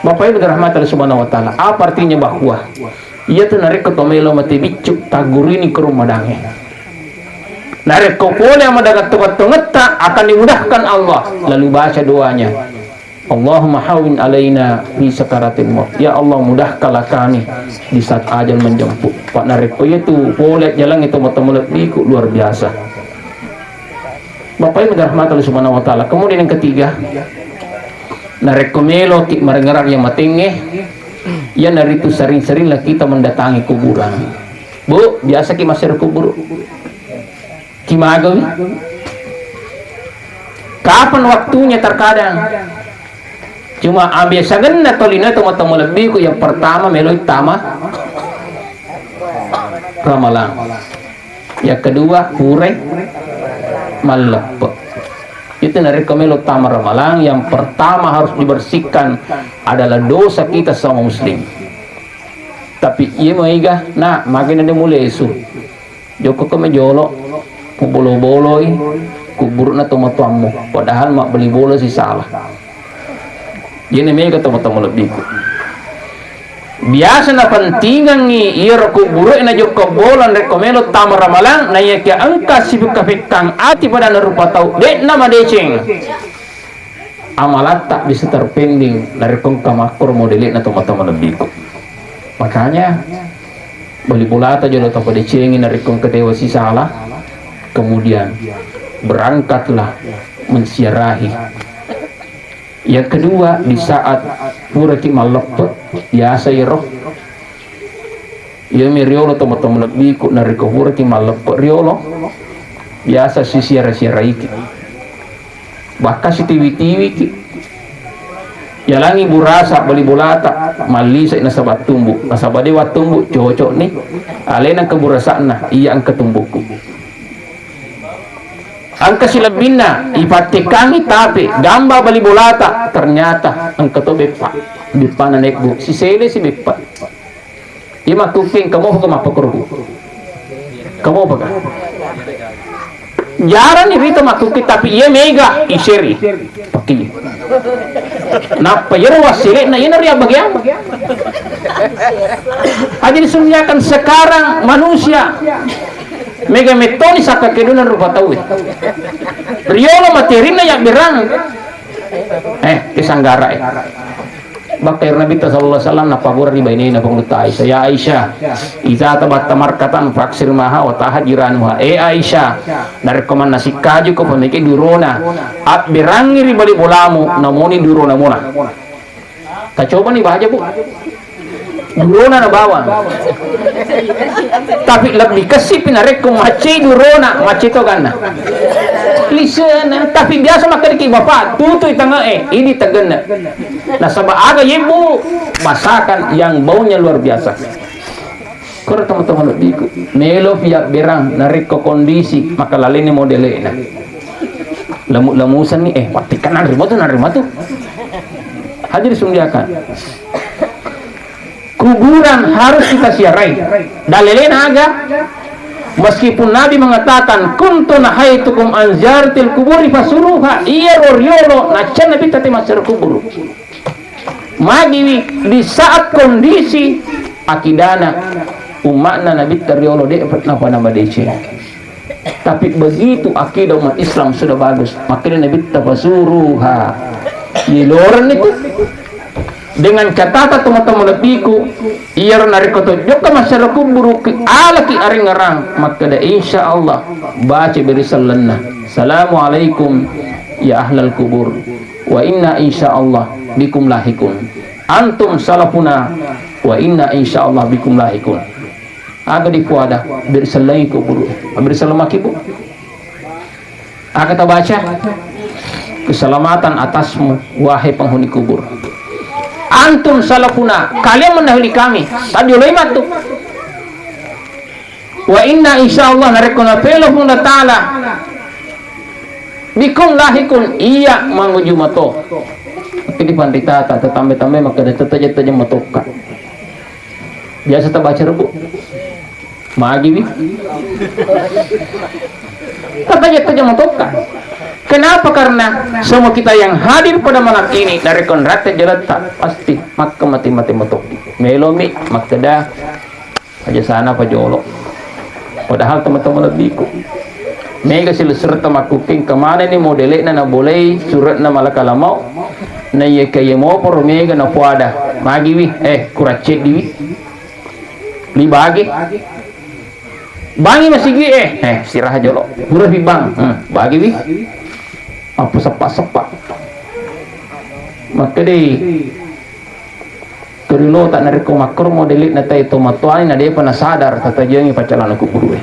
Bapak Ibu dirahmati Allah Subhanahu wa Ta'ala, apa artinya bahwa iyatu narekko to melo mate biccu, taggurini ko rumah dange. Narekko pole ama dagang tongeng-tongetta akan dimudahkan Allah, lalu baca doanya. Allahumma hawwin alaina fi sakaratil maut. Ya Allah, mudahkanlah kami di saat ajal menjemput. Pak, narekko iyatu pole jalangnge tomatoa malebbiku, luar biasa. Bapak Ibu dirahmati Allah Subhanahu wa Ta'ala. Kemudian yang ketiga, narekko meloki marengerang iya matengnge, iyanaritu sering-seringlah kita mendatangi kuburan. Bu, biasaki massero kuburu? Kimagawi? Kapan waktunya terkadang? Cuma abiasangenna tolino tomatoa malebbiku, yang pertama meloi tama Ramalang. Yang kedua, purai malleppe. Itu narekko melo tama Ramalang, yang pertama harus dibersihkan adalah dosa kita sama muslim. Tapi iya maiga, nah, magena de mulesu. Jokko ko majolo, pubolo-boloi kuburu'na tomatoammu, padahal mabbali bola sisala. Iyana mega tomatoa malebbiku. Biasa napentingangngi iyaro kuburu'e najokko bola narekko melo tama Ramalang, naiyakia engka sipekka-pekkang ati padanna rupa tau, de'na madeceng. Amalatta bisa terpending narekko engka makkoro modele'na tomatoa malebbiku. Makanya, bali bolata jolo tapadecengi narekko engka dewa sisala, kemudian berangkatlah menziarahi. Yang kedua, di saat puraki malleppe, biasa iyaro Iyomi riolo tomatoa malebbiku, narekko puraki malleppe riolo, biasa sisiara-siaraiki. Bahkan sitiwi-tiwiki. Yalangi burasa bali bolata, mallisai nasaba tumbu. Nasaba de wattumbu, cocokni. Alena engka burasa'na, iya engka tumbukku. Engka silebbinna, ipattekkangi tape, gamba bali bolata, ternyata engka to beppa. Beppana nebbu, sisele si beppa. Iya makkukking, kamu apa mappakoroku? Kamu apa kah? Jarang nih Rita makkukking, tapi iya mega iseri. Pakai. Nappa iyaro wassele'na iyana ria bagian. Aja disunyiakan sekarang manusia mega mettoni sakka keduna rupa tau. Riolo materinna ya berang. Eh, kesanggara eh. Bakka ero Nabitta sallallahu alaihi wasallam nappagura ri bainena Pangulutta Aisyah, "Ya Aisyah, idza tabatta markatan faksir maha wa taha jiranuha." Eh Aisyah, narekko mannasi kaju ko pameke durona, abberangi ri bali bolamu, namoni durona mona. Tacobani baja, Bu. Durona na bawang. Tapi lebbi kessipi narekko maccei durona, maccei to ganna. Lisena, tapi biasa makkedaki bapak, tutui tange'e, ini tegenne. Nasaba aga yebbu masakan yang baunya luar biasa. Koro teman-teman lebbiku, melo pia berang narekko kondisi makalaleni modele'na. Lemu-lemusenni, eh, wattikka nanrimo tu, nanrimo tu. Hadir sundiakan. Kuburan harus kita siarai. Dalilena aga? Meskipun Nabi mengatakan, "Kuntu nahaitukum an ziyaratil kuburi fasuruha," iyaro riolo nacca Nabi tati massero kuburu. Magiwi di saat kondisi akidana umma'na Nabitta riolo de' napa namadeceng. Tapi begitu akidah umat Islam sudah bagus, makanya Nabitta fasuruha, diloren itu. Dengan catatan teman-teman lebbiku, iyaro narekko to jokka massara kuburu ki alaki arengngerang, makkeda insya Allah baca beri sellenna, "Assalamualaikum ya ahlal kubur, wa inna insya Allah bikum lahikun. Antum salafuna, wa inna insya Allah bikum lahikun." Aga dipuada, beri sellengi kuburu, beri sellemaki, Bu. Aga tabaca? Keselamatan atasmu, wahai penghuni kubur. Antum salafuna, kalian mendahului kami. Tadi ulai matu. Wa inna insya Allah narekko napelo Puang Ta'ala bikum lahikun, iya manguju mato. Oke, di pandita tak tetambe-tambe maka ada tetaja-taja matokka. Biasa tabaca rebbu. Magiwi. Tataja-taja matokka. Kenapa? Karena semua kita yang hadir pada malam ini, dari konrate jalata, pasti makka mati-mati matokki. Melomi makkeda, aja sana apa jolo. Padahal teman-teman lebbiku, mega silessuretta makkukking kemana ni modele'na nabolei sure'na malaka lamau. Na iya kaya moporo mega napuada. Magiwi, eh, kuracceddiwi. Libagi. Bangi masigi, eh, eh, istirahat jolo. Pura pi bang. Hmm, bagiwi. Apa seppa-seppa. Makkeda, Turilota narekko makkoro modele'na tai tomatoani na depa nasadar tatajengi paccalana kuburu e.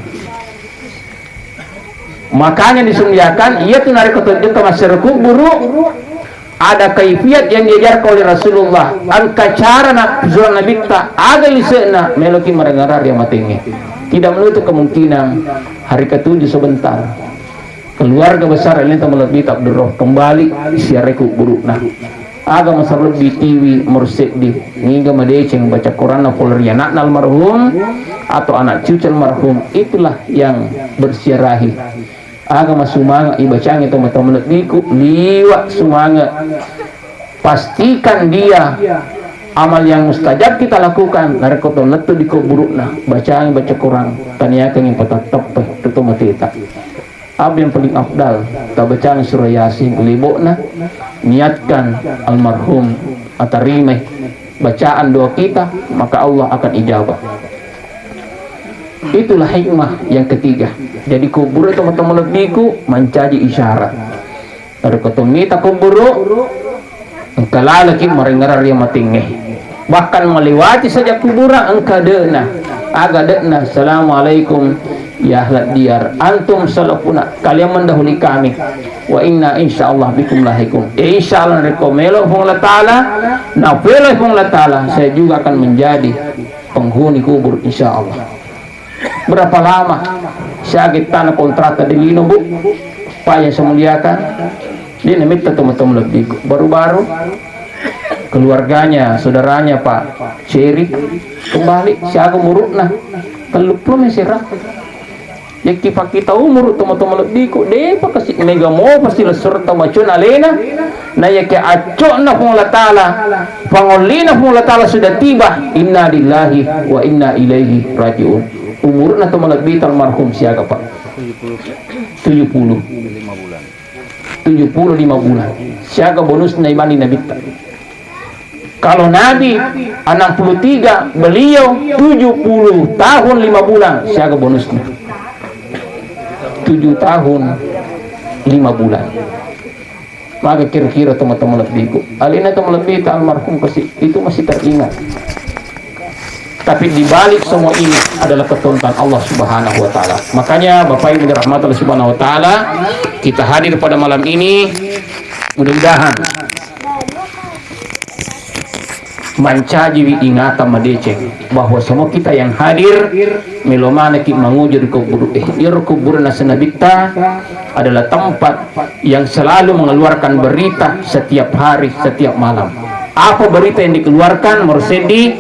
Makanya disundiakan, iya tu narekko tojokka massero kuburu, ada kaifiat yang diajarkan oleh Rasulullah. Engka cara na surah Nabitta, aga lise'na, meloki marengarang ri amatengnge. Tidak menutup kemungkinan hari ketujuh sebentar keluarga besar Alinta Malebbi Abdurrahman kembali siareku burukna. Aga masarobbi tiwi merseddi, niga madeceng baca Quranna pole ri anakna almarhum atau anak cucu almarhum, itulah yang bersiarahi. Aga masumanga ibacangi tomatoa malebbiku, liwa sumanga. Pastikan dia amal yang mustajab kita lakukan, narekko to lettu di kuburukna, bacangi baca Quran, taniakangi patattappa tu tomateta. Apa yang paling afdal, tabacang surah Yasin, lebo'na, niatkan almarhum atarimai bacaan doa kita, maka Allah akan ijabah. Itulah hikmah yang ketiga. Jadi kuburu tomatoa malebbiku mancaji isyarat. Narekko to mita kuburu, engka lalaki marengngerang ri amatengnge. Bahkan melewati saja kuburan engka de'na. Aga de'na, "Assalamualaikum ya ahlad diyar. Antum salafuna. Kalian mendahului kami. Wa inna insyaallah bikum lahiqun." Ya insyaallah narekko melo Puang Allah Taala, na pelo Puang Allah Taala, saya juga akan menjadi penghuni kubur insyaallah. Berapa lama siaga tana kontrakta di lino, Bu? Pak yang saya muliakan, dia namitta tomatoa malebbiku. Baru-baru keluarganya, saudaranya Pak Ceri kembali siaga umuruna telluppulo mesera. Yakki pakkita umuru tomatoa malebbiku, depa kasi mega mopa silessuretta macuna alena. Na yake accokna Puang Allah Taala, pangollina Puang Allah Taala sudah tiba, inna lillahi wa inna ilaihi rajiun. Umurna to malebbita almarhum siaga, Pak? Tujuh puluh. Tujuh puluh lima bulan. Siaga bonusna ibani nabitta. Kalau Nabi enam puluh tiga, beliau tujuh puluh tahun lima bulan. Siaga bonusna? Tujuh tahun lima bulan. Maka kira-kira teman-teman lebbiku, alena teman lebbi ta almarhum kasi itu masih teringat. Tapi di balik semua ini adalah ketontonan Allah Subhanahu wa Ta'ala. Makanya, Bapak Ibu dirahmati Allah Subhanahu wa Ta'ala, kita hadir pada malam ini, mudah-mudahan mancajiwi ingatan madeceng bahwa semua kita yang hadir melo manekki manguju ri kuburu. Eh, iyaro kuburna nabitta adalah tempat yang selalu mengeluarkan berita setiap hari, setiap malam. Apa berita yang dikeluarkan? Merseddi,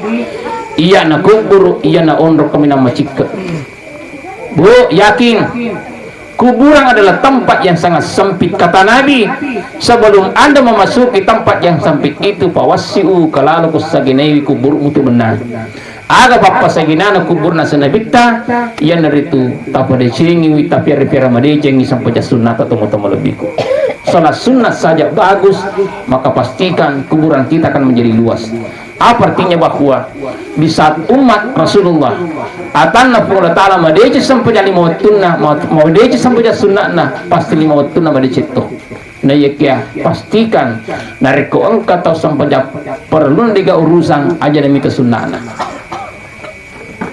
iya na kuburu, iya na onro kaminang macikke. Bu, yakin, kuburan adalah tempat yang sangat sempit. Kata Nabi, sebelum Anda memasuki tempat yang sempit itu, pawassiu, kalalo kusaginaiwi kuburmu tu benar. Aga pappasaginana kuburna nabitta, iyanaritu tapadecengiwi, tapiara-piara madecengi sempajang sunnata tomatoa malebbiku. Salat sunnah saja bagus, maka pastikan kuburan kita akan menjadi luas. Apa artinya? Bahwa di saat umat Rasulullah atanna Puang Allah Ta'ala madeceng sempajang lima wettunna, ma-, madeceng sempajang sunna'na, pasti lima wettunna madeceng to. Naiyakia pastikan narekko engka tau sempajang perlu diga urusan, aja namita sunna'na.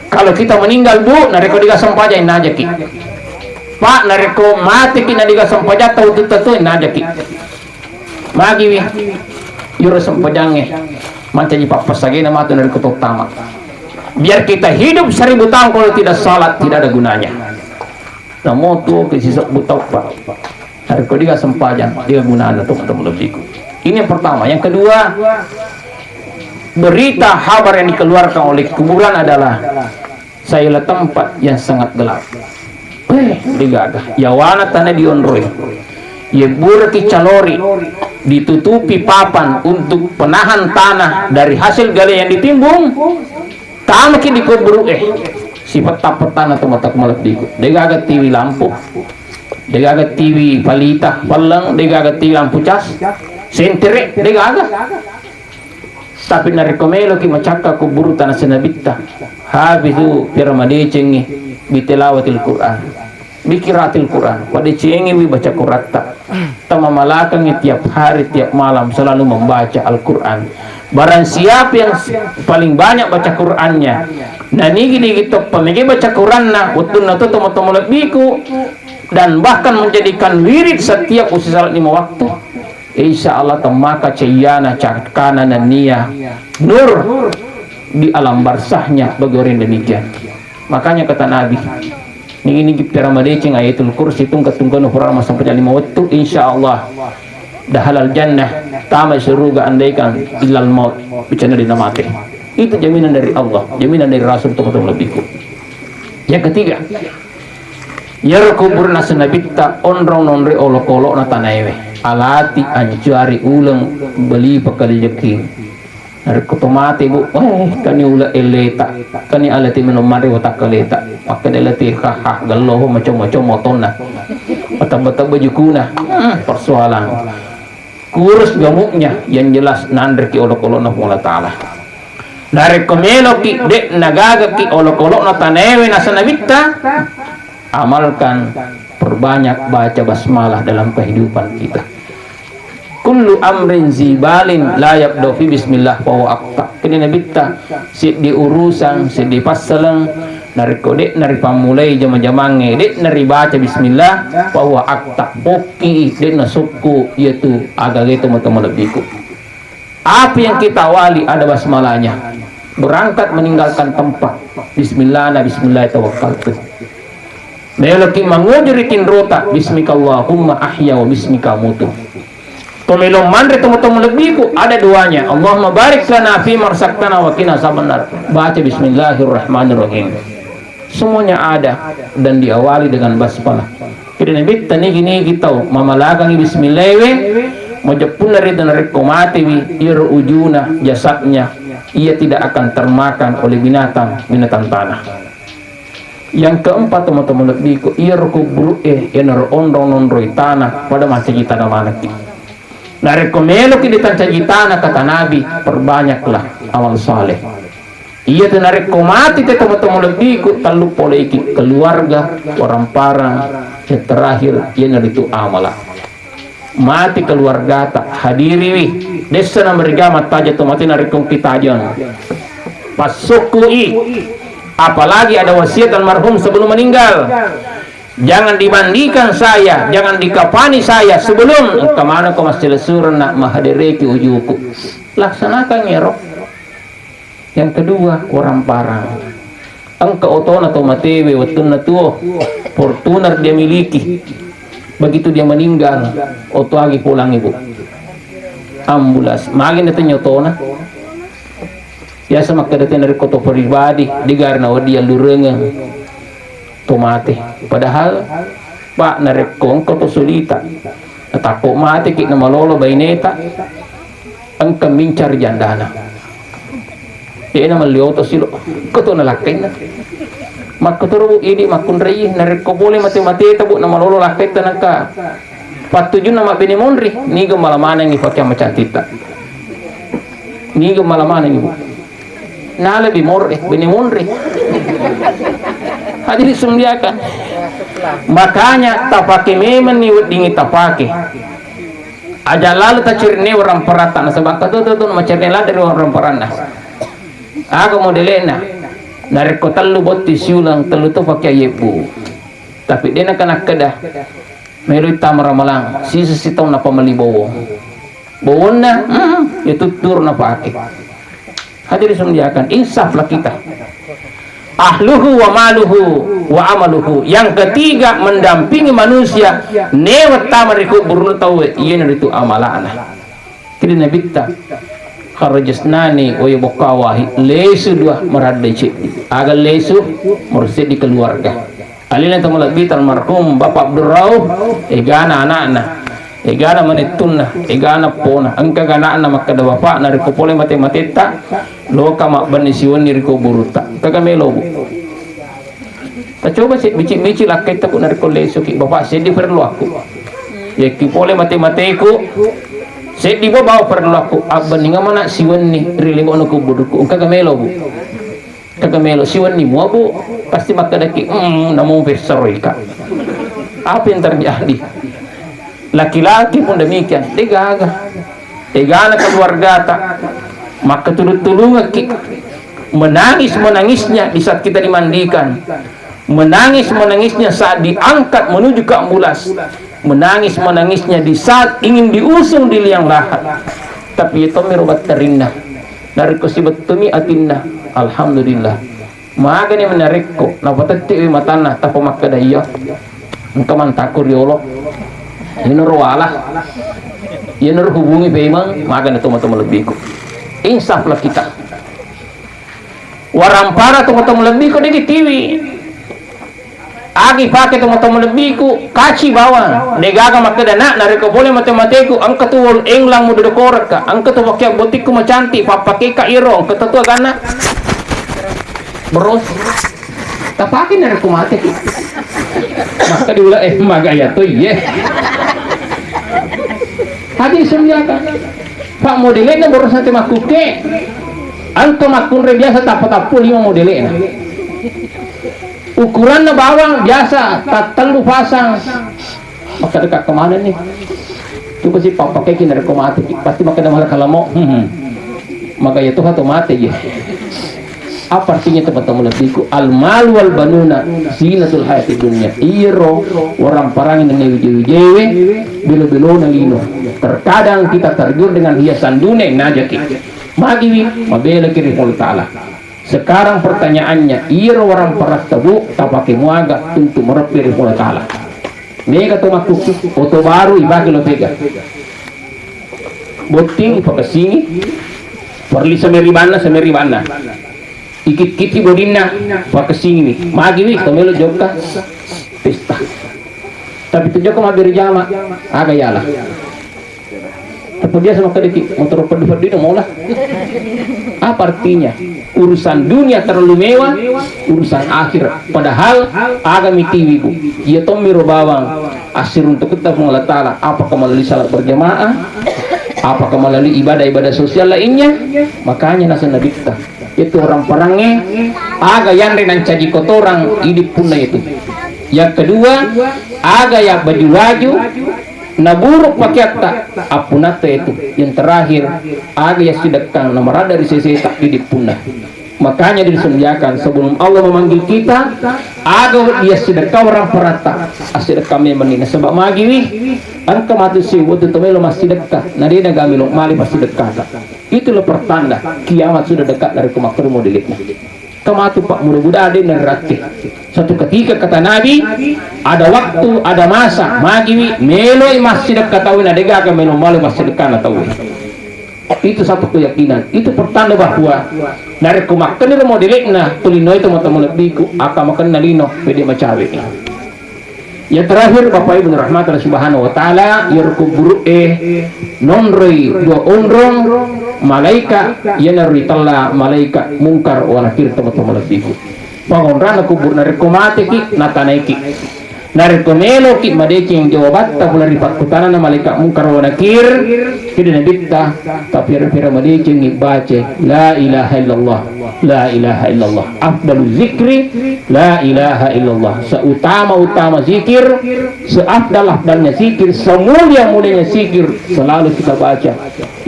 Kalau kita meninggal, Bu, narekko diga sempajang, innajaki. Pak, narekko mateki na diga sempajang tau tutta tu, innajaki. Magiwi iyaro sempajangnge mancaji pappasagena matu narekko tottama. Biar kita hidup seribu tahun, kalau tidak salat, tidak ada gunanya. Namo tuo ke sisebbu tau, Pak. Narekko diga sempajang, diga gunana, tomatoa malebbiku. Ini yang pertama. Yang kedua, Berita habar yang dikeluarkan oleh kuburan adalah, "Saya adalah tempat yang sangat gelap." Eh, degaga. Yawana tanah dionroi. Yebburaki calori, ditutupi papan untuk penahan tanah dari hasil gali yang ditimbun. Tamaki di kuburu, eh, sipetta-pettana tu mata malebbiku. Degaga tiwi lampu. Degaga tiwi palita, palleng, degaga tiwi lampu cas. Sentere, degaga. Tapi narekko meloki macakka kuburu tana sinabitta, hafizu, pira madecengi, bitelawatil Quran, bikiratil Quran, padecengiwi baca Quratta, tamamalakangi tiap hari, tiap malam selalu membaca Al-Quran. Barang siapa yang paling banyak baca Qurannya, nanigi-nigi toppa mege baca Quranna, wettunna to tomo-tomo lebbiku, dan bahkan menjadikan wirid setiap usisala lima waktu, insya Allah temmaka ceyana cakana nennia nur di alam barzahnya bagi orang yang demikian. Makanya kata Nabi, nigi-nigi pira madeceng Ayatul Kursi, tungke-tungke nu pura masampai lima waktu, insya Allah dahalal jannah, tama suruga andaikan illal maut, bicara di namate. Itu jaminan dari Allah, jaminan dari Rasul, teman-teman lebihku. Yang ketiga, iyaro kubur naseng nabitta onrong nonroi olokolo'na tanaewe. Alati, ancuari, uleng, beli, pakalejeki. Narekko to mate, Bu, eh, kani ula eleta, kani alati minum mari watakkaleta. Makkeda alati, haha, gelloho macam-macam motonna. Matebba-tebba jukuna. Hmm, persoalan. Kurus gemuknya, yang jelas nanreki olokolo'na Puang Allah Ta'ala. Narekko meloki, de' nagagaki olokolo'na tanaewe naseng nabitta, amalkan, perbanyak baca basmalah dalam kehidupan kita. Kullu amrin zibalin la yabda fi bismillah fahuwa aqta. Kini nabitta, seddi urusan, seddi passaleng, narekko de' naripammulai jama-jamangnge, de' naribaca bismillah, fahuwa aqta. Pokki, de' nasukku, iyatu agaga itu mata malebbiku. Apa yang kita awali ada basmalahnya. Berangkat meninggalkan tempat. Bismillah, na bismillah tawakkaltu. Meloki manguju ri tinrota, bismikallahumma ahya wa bismika amutu. Pemelo manre temu-temu lebbiku, ada doanya. Allahumma barik lana fi marzaqtana wa qina azabannar. Baca bismillahirrahmanirrahim. Semuanya ada dan diawali dengan basmalah. Jadi Nabitta nigi-nigi tau mamalakangi bismillah we, majeppunna ritu narekko matewi, iyaro ujuna jasadnya, ia tidak akan termakan oleh binatang, binatang tanah. Yang keempat, teman-teman lebbiku, iyaro kuburu'e, iyanaro onrong nonroi tanah, pada mancaji tanah manekki. Narekko meloki ditancaji tanah, kata Nabi, perbanyaklah amal saleh. Iyatu narekko mati te tomatoa malebbiku, tellu poleiki, keluarga, orang parang, yang terakhir iyanaritu amala. Mati keluargata, hadiriwi, dessa namariga mattaja to mati narekko kitajeng. Passukkui, apalagi ada wasiat almarhum sebelum meninggal. Jangan dimandikan saya, jangan dikafani saya sebelum engka manako masselesureng na mahadereki ujuku. Laksanakan ero. Yang kedua, orang parang. Engka otona to matewe wettunna tuo, Fortuner dia miliki. Begitu dia meninggal, oto agi pulang ibu. Ambulans, magi natanya otona. Biasa makkeda tena rekko to pribadi, digari na wedding allurengeng to mate. Padahal, Pak, narekko engka to sulita, natappo mateki namalolo baineta, engka mincar jandana. De'na melli oto silo, engka to nalakkainna. Makkotoro, Bu, idi makkunrai, narekko pole mate-mateta, Bu, namalolo lakkaitta nengka pattujunna mabbene monri, niga mala manengi pakeang macantitta. Niga mala manengi, Bu. Nalebi morre, bene monri. Hadirin sumdiakan. Makanya tapake memenni weddingi tapake. Aja lalu tacirne orang perata nasaba engka to to to macerne ladde orang peranna. Aga modelena? Narekko tellu botti siulang tellu to pakai yebbu. Tapi dena kana keda. Meloi tama ramalang, sisa sitaung napamali bowong. Bowonna, mm, itu tur napake. Hadirin sumdiakan, insaflah kita. Ahluhu wa maluhu wa amaluhu. Yang ketiga, mendampingi manusia newa tama ri kuburu tauwe, iyanaritu amalana. Kiri Nabitta, Kharrajasnani wa yabqa wahid, lesu dua, maraddai ceddi. Aga lesu? Murah seddi keluarga. Alena to malebbi almarhum Bapak Abdul Rauf, egana anakna, egana manettunna, egana pona, engka anakna makkeda bapak, narekko pole mate-matetta, loka mabbenni siwenni ri kuburutta. Engka melo, Bu. Tacoba si bici-bici lakkaitta, Bu, narekko lesuki, bapak, seddi perlu aku. Yekki pole mate-mateku, seddi bawa perlu aku. Abbenninga mana siwenni ri lingona kuburukku. Engka melo, Bu. Kaka melo siwenni mua, Bu, pasti makkedaki, "Mm, namu pessaroika." Apa yang terjadi? Laki-laki pun demikian, degaga. Egana keluargata, maka tulung-tulungakki. Menangis-menangisnya di saat kita dimandikan. Menangis-menangisnya saat diangkat menuju ke ambulas. Menangis-menangisnya di saat ingin diusung di liang lahat. Tapi itu miro batterinna. Narekko sibettumi atinna, alhamdulillah. Magani menarekko napatettewi matanna, tappa makkeda, "Iya, engka mantakku riolo." Inoro wala. Inoro hubungi pemeng, magani tomatoa malebbiku. Insaflah kita. Warampara tomatoa malebbiku degi tiwi. Agi pake tomatoa malebbiku, kaci bawang. Degaga makkeda, "Nak, narekko pole mate-mateku, engka tu wol englang mudodokorekka, engka tu pakeang botikku macantik, pappakeka iro, engka tu aganna." Bro, tapake narekko mateki. Maka diula, eh, magaya to, iye. Hati disembiakan. Pak modelena baru sate makkuke, engka makkunre biasa tappa-tappu lima modelena. Ukuranna bawang biasa, tattellu pasang. Maka dekat kemana nih? Coba si papa kayak gini, narekko mati, pasti makan malah kalau mau. Hmm. Maka ya tuh atau mati ya. Apa artinya teman-teman lebihku? Al malu wal banuna zinatul hayatid dunya. Iro orang parangi nene wije-wijewe, belo-belona lino. Terkadang kita tergiur dengan hiasan dunia, najaki. Magiwi, mabela kiri Allah Ta'ala. Sekarang pertanyaannya, iro warang paratta, Bu, tapake muaga untuk mereppe ri Puang Allah Ta'ala? Mega to makkukki, oto baru ipake lo pega. Botting ipakessingi, perli semeri banna, semeri banna. Ikit-kiti bodinna, pakessingi. Magi wi, to melo jokka pesta. Tapi tu jokka mabbere jama, aga yala. Tapi biasa makkadaki, motoro peddu-peddu itu maulah. Apa artinya? Urusan dunia terlalu mewah, urusan akhirat. Padahal aga mitiwi, Bu. Iya tommi ro bawang assiruntukutta Puang Allah Ta'ala. Apakah melalui salat berjamaah? Apakah melalui ibadah-ibadah sosial lainnya? Makanya nasa Nabitta. Itu orang perangnge, aga yanre nancaji kotorang idi punna itu. Yang kedua, aga ya baju-baju, naburuk pakeatta, appunatta itu. Yang terakhir, aga ya sidekkang namarada ri seseta di dippunna. Makanya disenjakan sebelum Allah memanggil kita, aga dia sedekah orang peratta, asedekah memang ini. Sebab magiwi, engka matu si waktu tomelo massidekka, nadena gamelo mali passidekkata. Itulah pertanda kiamat sudah dekat dari kemakruh modelnya. Kematu, Pak, mudah-mudahan ada yang nerakke. Suatu ketika kata Nabi, ada waktu, ada masa, magiwi, meloi massidekka tauwe, na degaga melo malo massidekka na tauwe. Itu satu keyakinan. Itu pertanda bahwa narekko makkeniro modelekna, tulinoi teman-teman lebihku, aka makenna lino, pede macawe. Yang terakhir, Bapak Ibu rahmatan Subhanahu wa Ta'ala, iyaro kuburu'e nonroi dua onrong malaika, iyanaro ritella malaika Mungkar wa Nakir, teman-teman lebihku. Pangonrana kubur, narekko mateki, natanaiki. Narekko meloki madeceng jawabatta pole ri pakkutanana malaika Mungkar wa Nakir, kede Nabitta, tapi pira-pira madecengi bace, la ilaha illallah, la ilaha illallah. Afdalu zikri, la ilaha illallah. Seutama-utama zikir, seafdal-afdalnya zikir, semulia-mulianya zikir, selalu kita baca,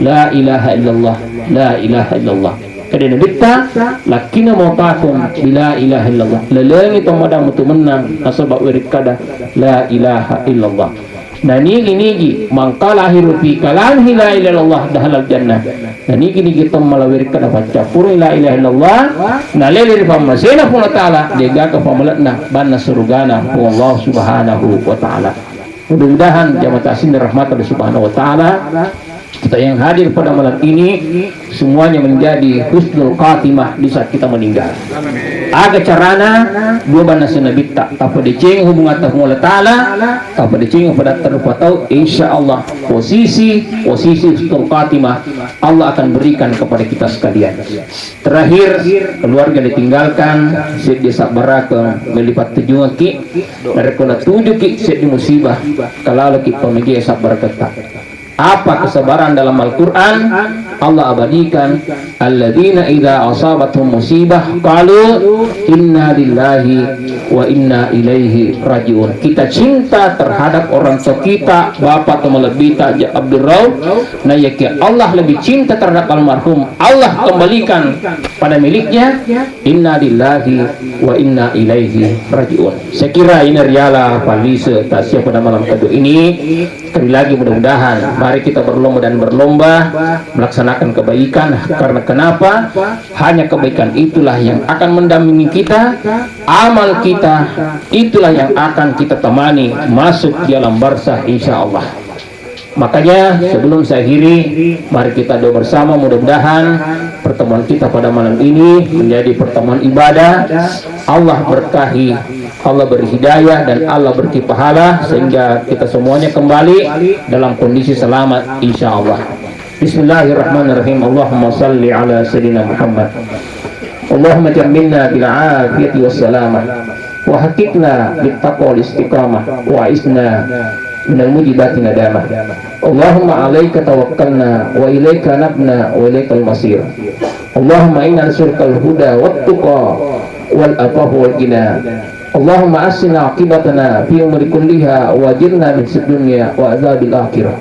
la ilaha illallah, la ilaha illallah. Kede Nabitta, lakkina motakung bila ilaha illallah. Lalengi to madamu tu mennang nasaba wirikkada la ilaha illallah. Na nigi-nigi mangkala akhiru fi kalamihi la ilaha illallah dahalal jannah. Na nigi-nigi to mala wirikkada paccappurung la ilaha illallah, nalele ri pammasena Puang Allah Ta'ala, degaka pamalekna banna surugana Puang Allah Subhanahu wa Ta'ala. Mudah-mudahan jamaah tasin rahmatan Subhanahu wa Ta'ala, Yang hadir pada malam ini, semuanya menjadi husnul khatimah di saat kita meninggal. Aga carana? Dua bana senabitta, tapadeceng hubungan tahu Allah Ta'ala, tapadeceng pada terpatau, insya Allah posisi, posisi husnul khatimah Allah akan berikan kepada kita sekalian. Terakhir, keluarga ditinggalkan, seddi sabbaraka melipat tujungki, narekko natujuki seddi musibah, kalaloki pamigi sabbarakata. Apa kesabaran dalam Al-Quran? Allah abadikan, "Alladzina idza asabatuhum musibah qalu inna lillahi wa inna ilaihi rajiun." Kita cinta terhadap orang tua kita, bapak atau melebbita, Abdul Rauf, nah, ya, Allah lebih cinta terhadap almarhum, Allah kembalikan pada miliknya, inna lillahi wa inna ilaihi rajiun. Saya kira ini riala palise tasia pada malam kedua ini. Sekali lagi, mudah-mudahan mari kita berlomba dan berlomba melaksanakan kebaikan. Karena kenapa? Hanya kebaikan itulah yang akan mendampingi kita, amal kita itulah yang akan kita temani masuk di alam barzah, insya Allah. Makanya, sebelum saya akhiri, mari kita doa bersama, mudah-mudahan pertemuan kita pada malam ini menjadi pertemuan ibadah. Allah berkahi, Allah beri hidayah, dan Allah beri pahala sehingga kita semuanya kembali dalam kondisi selamat, insya Allah. Bismillahirrahmanirrahim. Allahumma salli ala Sayyidina Muhammad. Allahumma jammilna bil afiyati was salamah. Wa haqiqna bit taqwa wal istiqamah. Wa isna minal mujibati nadamah. Allahumma alaika tawakkalna wa ilaika anabna wa ilaikal masir. Allahumma inna nas'aluka al huda wat tuqa wal afafa wal ghina. Allahumma ahsin aqibatana fi umuri kulliha wa ajirna min fitnatil dunya wa adzabil akhirah.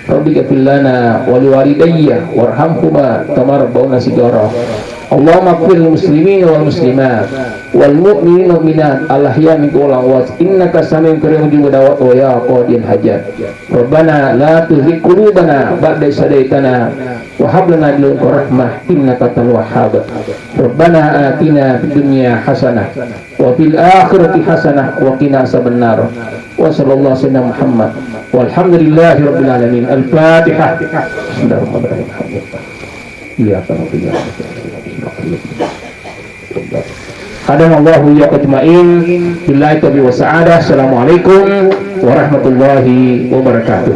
Rabbi ighfir lana wa liwalidayya warhamhuma kama rabbauna shighara. Allahumma ighfir lil muslimina wal muslimat wal mu'minina wal mu'minat al ahya'i minhum wal amwat innaka sami'un qaribun mujibud da'wat wa ya qadiyal hajat. Rabbana la tuzigh qulubana ba'da idh hadaytana wa hab lana min ladunka rahmah innaka antal wahhab. Rabbana atina fid dunya hasanah wa fil akhirati hasanah wa qina azabannar. Wa sallallahu ala sayyidina Muhammad. Walhamdulillahi rabbil alamin. Al-Fatihah. Bismillahirrahmanirrahim. Iyyaka na'budu wa iyyaka nasta'in. Hadanallahu wa iyyakum ajma'in. Billahi taufiq was sa'adah. Assalamualaikum warahmatullahi wabarakatuh.